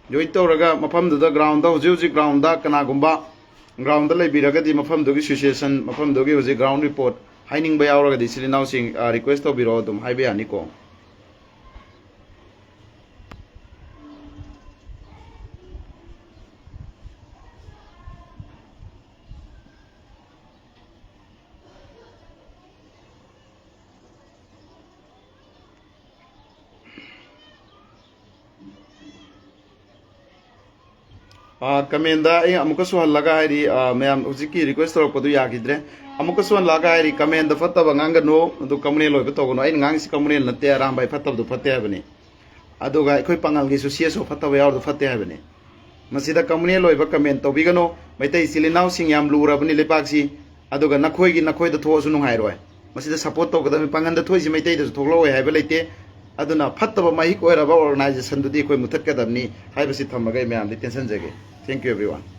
Join ꯇꯧꯔꯒ ꯃꯐꯝꯗꯨꯗ, ground ꯗ, ꯍꯧꯖꯤꯛ ꯍꯧꯖꯤꯛ ground ꯗ ꯀꯅꯥꯒꯨꯝꯕ ground ꯗ ꯂꯩꯕꯤꯔꯒꯗꯤ, ꯃꯐꯝꯗꯨꯒꯤ situation, ꯃꯐꯝꯗꯨꯒꯤ ꯍꯧꯖꯤꯛ ground report ꯍꯥꯏꯅꯤꯡꯕ ꯌꯥꯎꯔꯒꯗꯤ, ꯏꯆꯤꯜ ꯏꯅꯥꯎꯁꯤꯡ, ꯑ, request ꯇꯧꯕꯤꯔꯛꯑꯣ, ꯑꯗꯨꯝ ꯍꯥꯏꯕ ꯌꯥꯅꯤꯀꯣ꯫ ꯀꯃꯦꯟꯗ ꯑꯩ ꯑꯃꯨꯛꯀꯁꯨ ꯍꯜꯂꯒ ꯍꯥꯏꯔꯤ, ꯃꯌꯥꯝ ꯍꯧꯖꯤꯛꯀꯤ ꯔꯤꯀ꯭ꯋꯦꯁ ꯇꯧꯔꯛꯄꯗꯨ ꯌꯥꯈꯤꯗ꯭ꯔꯦ꯫ ꯑꯃꯨꯛꯀꯁꯨ ꯍꯜꯂꯛꯑꯒ ꯍꯥꯏꯔꯤ, ꯀꯃꯦꯟꯗ ꯐꯠꯇꯕ ꯉꯥꯡꯒꯅꯨ, ꯑꯗꯨ ꯀꯃꯨꯅꯦꯜ ꯑꯣꯏꯕ ꯇꯧꯒꯅꯨ꯫ ꯑꯩꯅ ꯉꯥꯡꯉꯤꯁꯤ ꯀꯃꯨꯅꯦꯜ ꯅꯠꯇꯦ, ꯑꯔꯥꯝꯕ ꯑꯩ ꯐꯠꯇꯕꯗꯨ ꯐꯠꯇꯦ ꯍꯥꯏꯕꯅꯤ꯫ ꯑꯗꯨꯒ ꯑꯩꯈꯣꯏ ꯄꯥꯉꯜꯒꯤꯁꯨ ꯁꯤ ꯑꯦꯁ ꯑꯣ ꯐꯠꯇꯕ ꯌꯥꯎꯔꯗꯨ ꯐꯠꯇꯦ ꯍꯥꯏꯕꯅꯤ꯫ ꯃꯁꯤꯗ ꯀꯃꯨꯅꯦꯜ ꯑꯣꯏꯕ ꯀꯃꯦꯟ ꯇꯧꯕꯤꯒꯅꯨ꯫ ꯃꯩꯇꯩ ꯏꯆꯤꯜ ꯏꯅꯥꯎꯁꯤꯡ ꯌꯥꯝ ꯂꯨꯔꯕꯅꯤ ꯂꯩꯄꯥꯛꯁꯤ꯫ ꯑꯗꯨꯒ ꯅꯈꯣꯏꯒꯤ ꯅꯈꯣꯏꯗ ꯊꯣꯛꯑꯁꯨ ꯅꯨꯡꯉꯥꯏꯔꯣꯏ꯫ ꯃꯁꯤꯗ ꯁꯄꯣꯔꯠ ꯇꯧꯒꯗꯕꯅꯤ꯫ ꯄꯥꯡꯒꯟꯗ ꯊꯣꯛꯏꯁꯤ ꯃꯩꯇꯩꯗꯁꯨ ꯊꯣꯛꯂꯛꯑꯣꯏ ꯍꯥꯏꯕ ꯂꯩꯇꯦ꯫ ꯑꯗꯨꯅ ꯐꯠꯇꯕ ꯃꯍꯤꯛ ꯑꯣꯏꯔꯕ ꯑꯣꯔꯒꯅꯥꯏꯖꯦꯁꯟꯗꯨꯗꯤ ꯑꯩꯈꯣꯏ ꯃꯨꯊꯠꯀꯗꯕꯅꯤ ꯍꯥꯏꯕꯁꯤ ꯊꯝꯃꯒ ꯑꯩ ꯃꯌꯥꯝꯗꯤ ꯇꯦꯟꯁꯟꯖꯒꯦ꯫ Thank you everyone.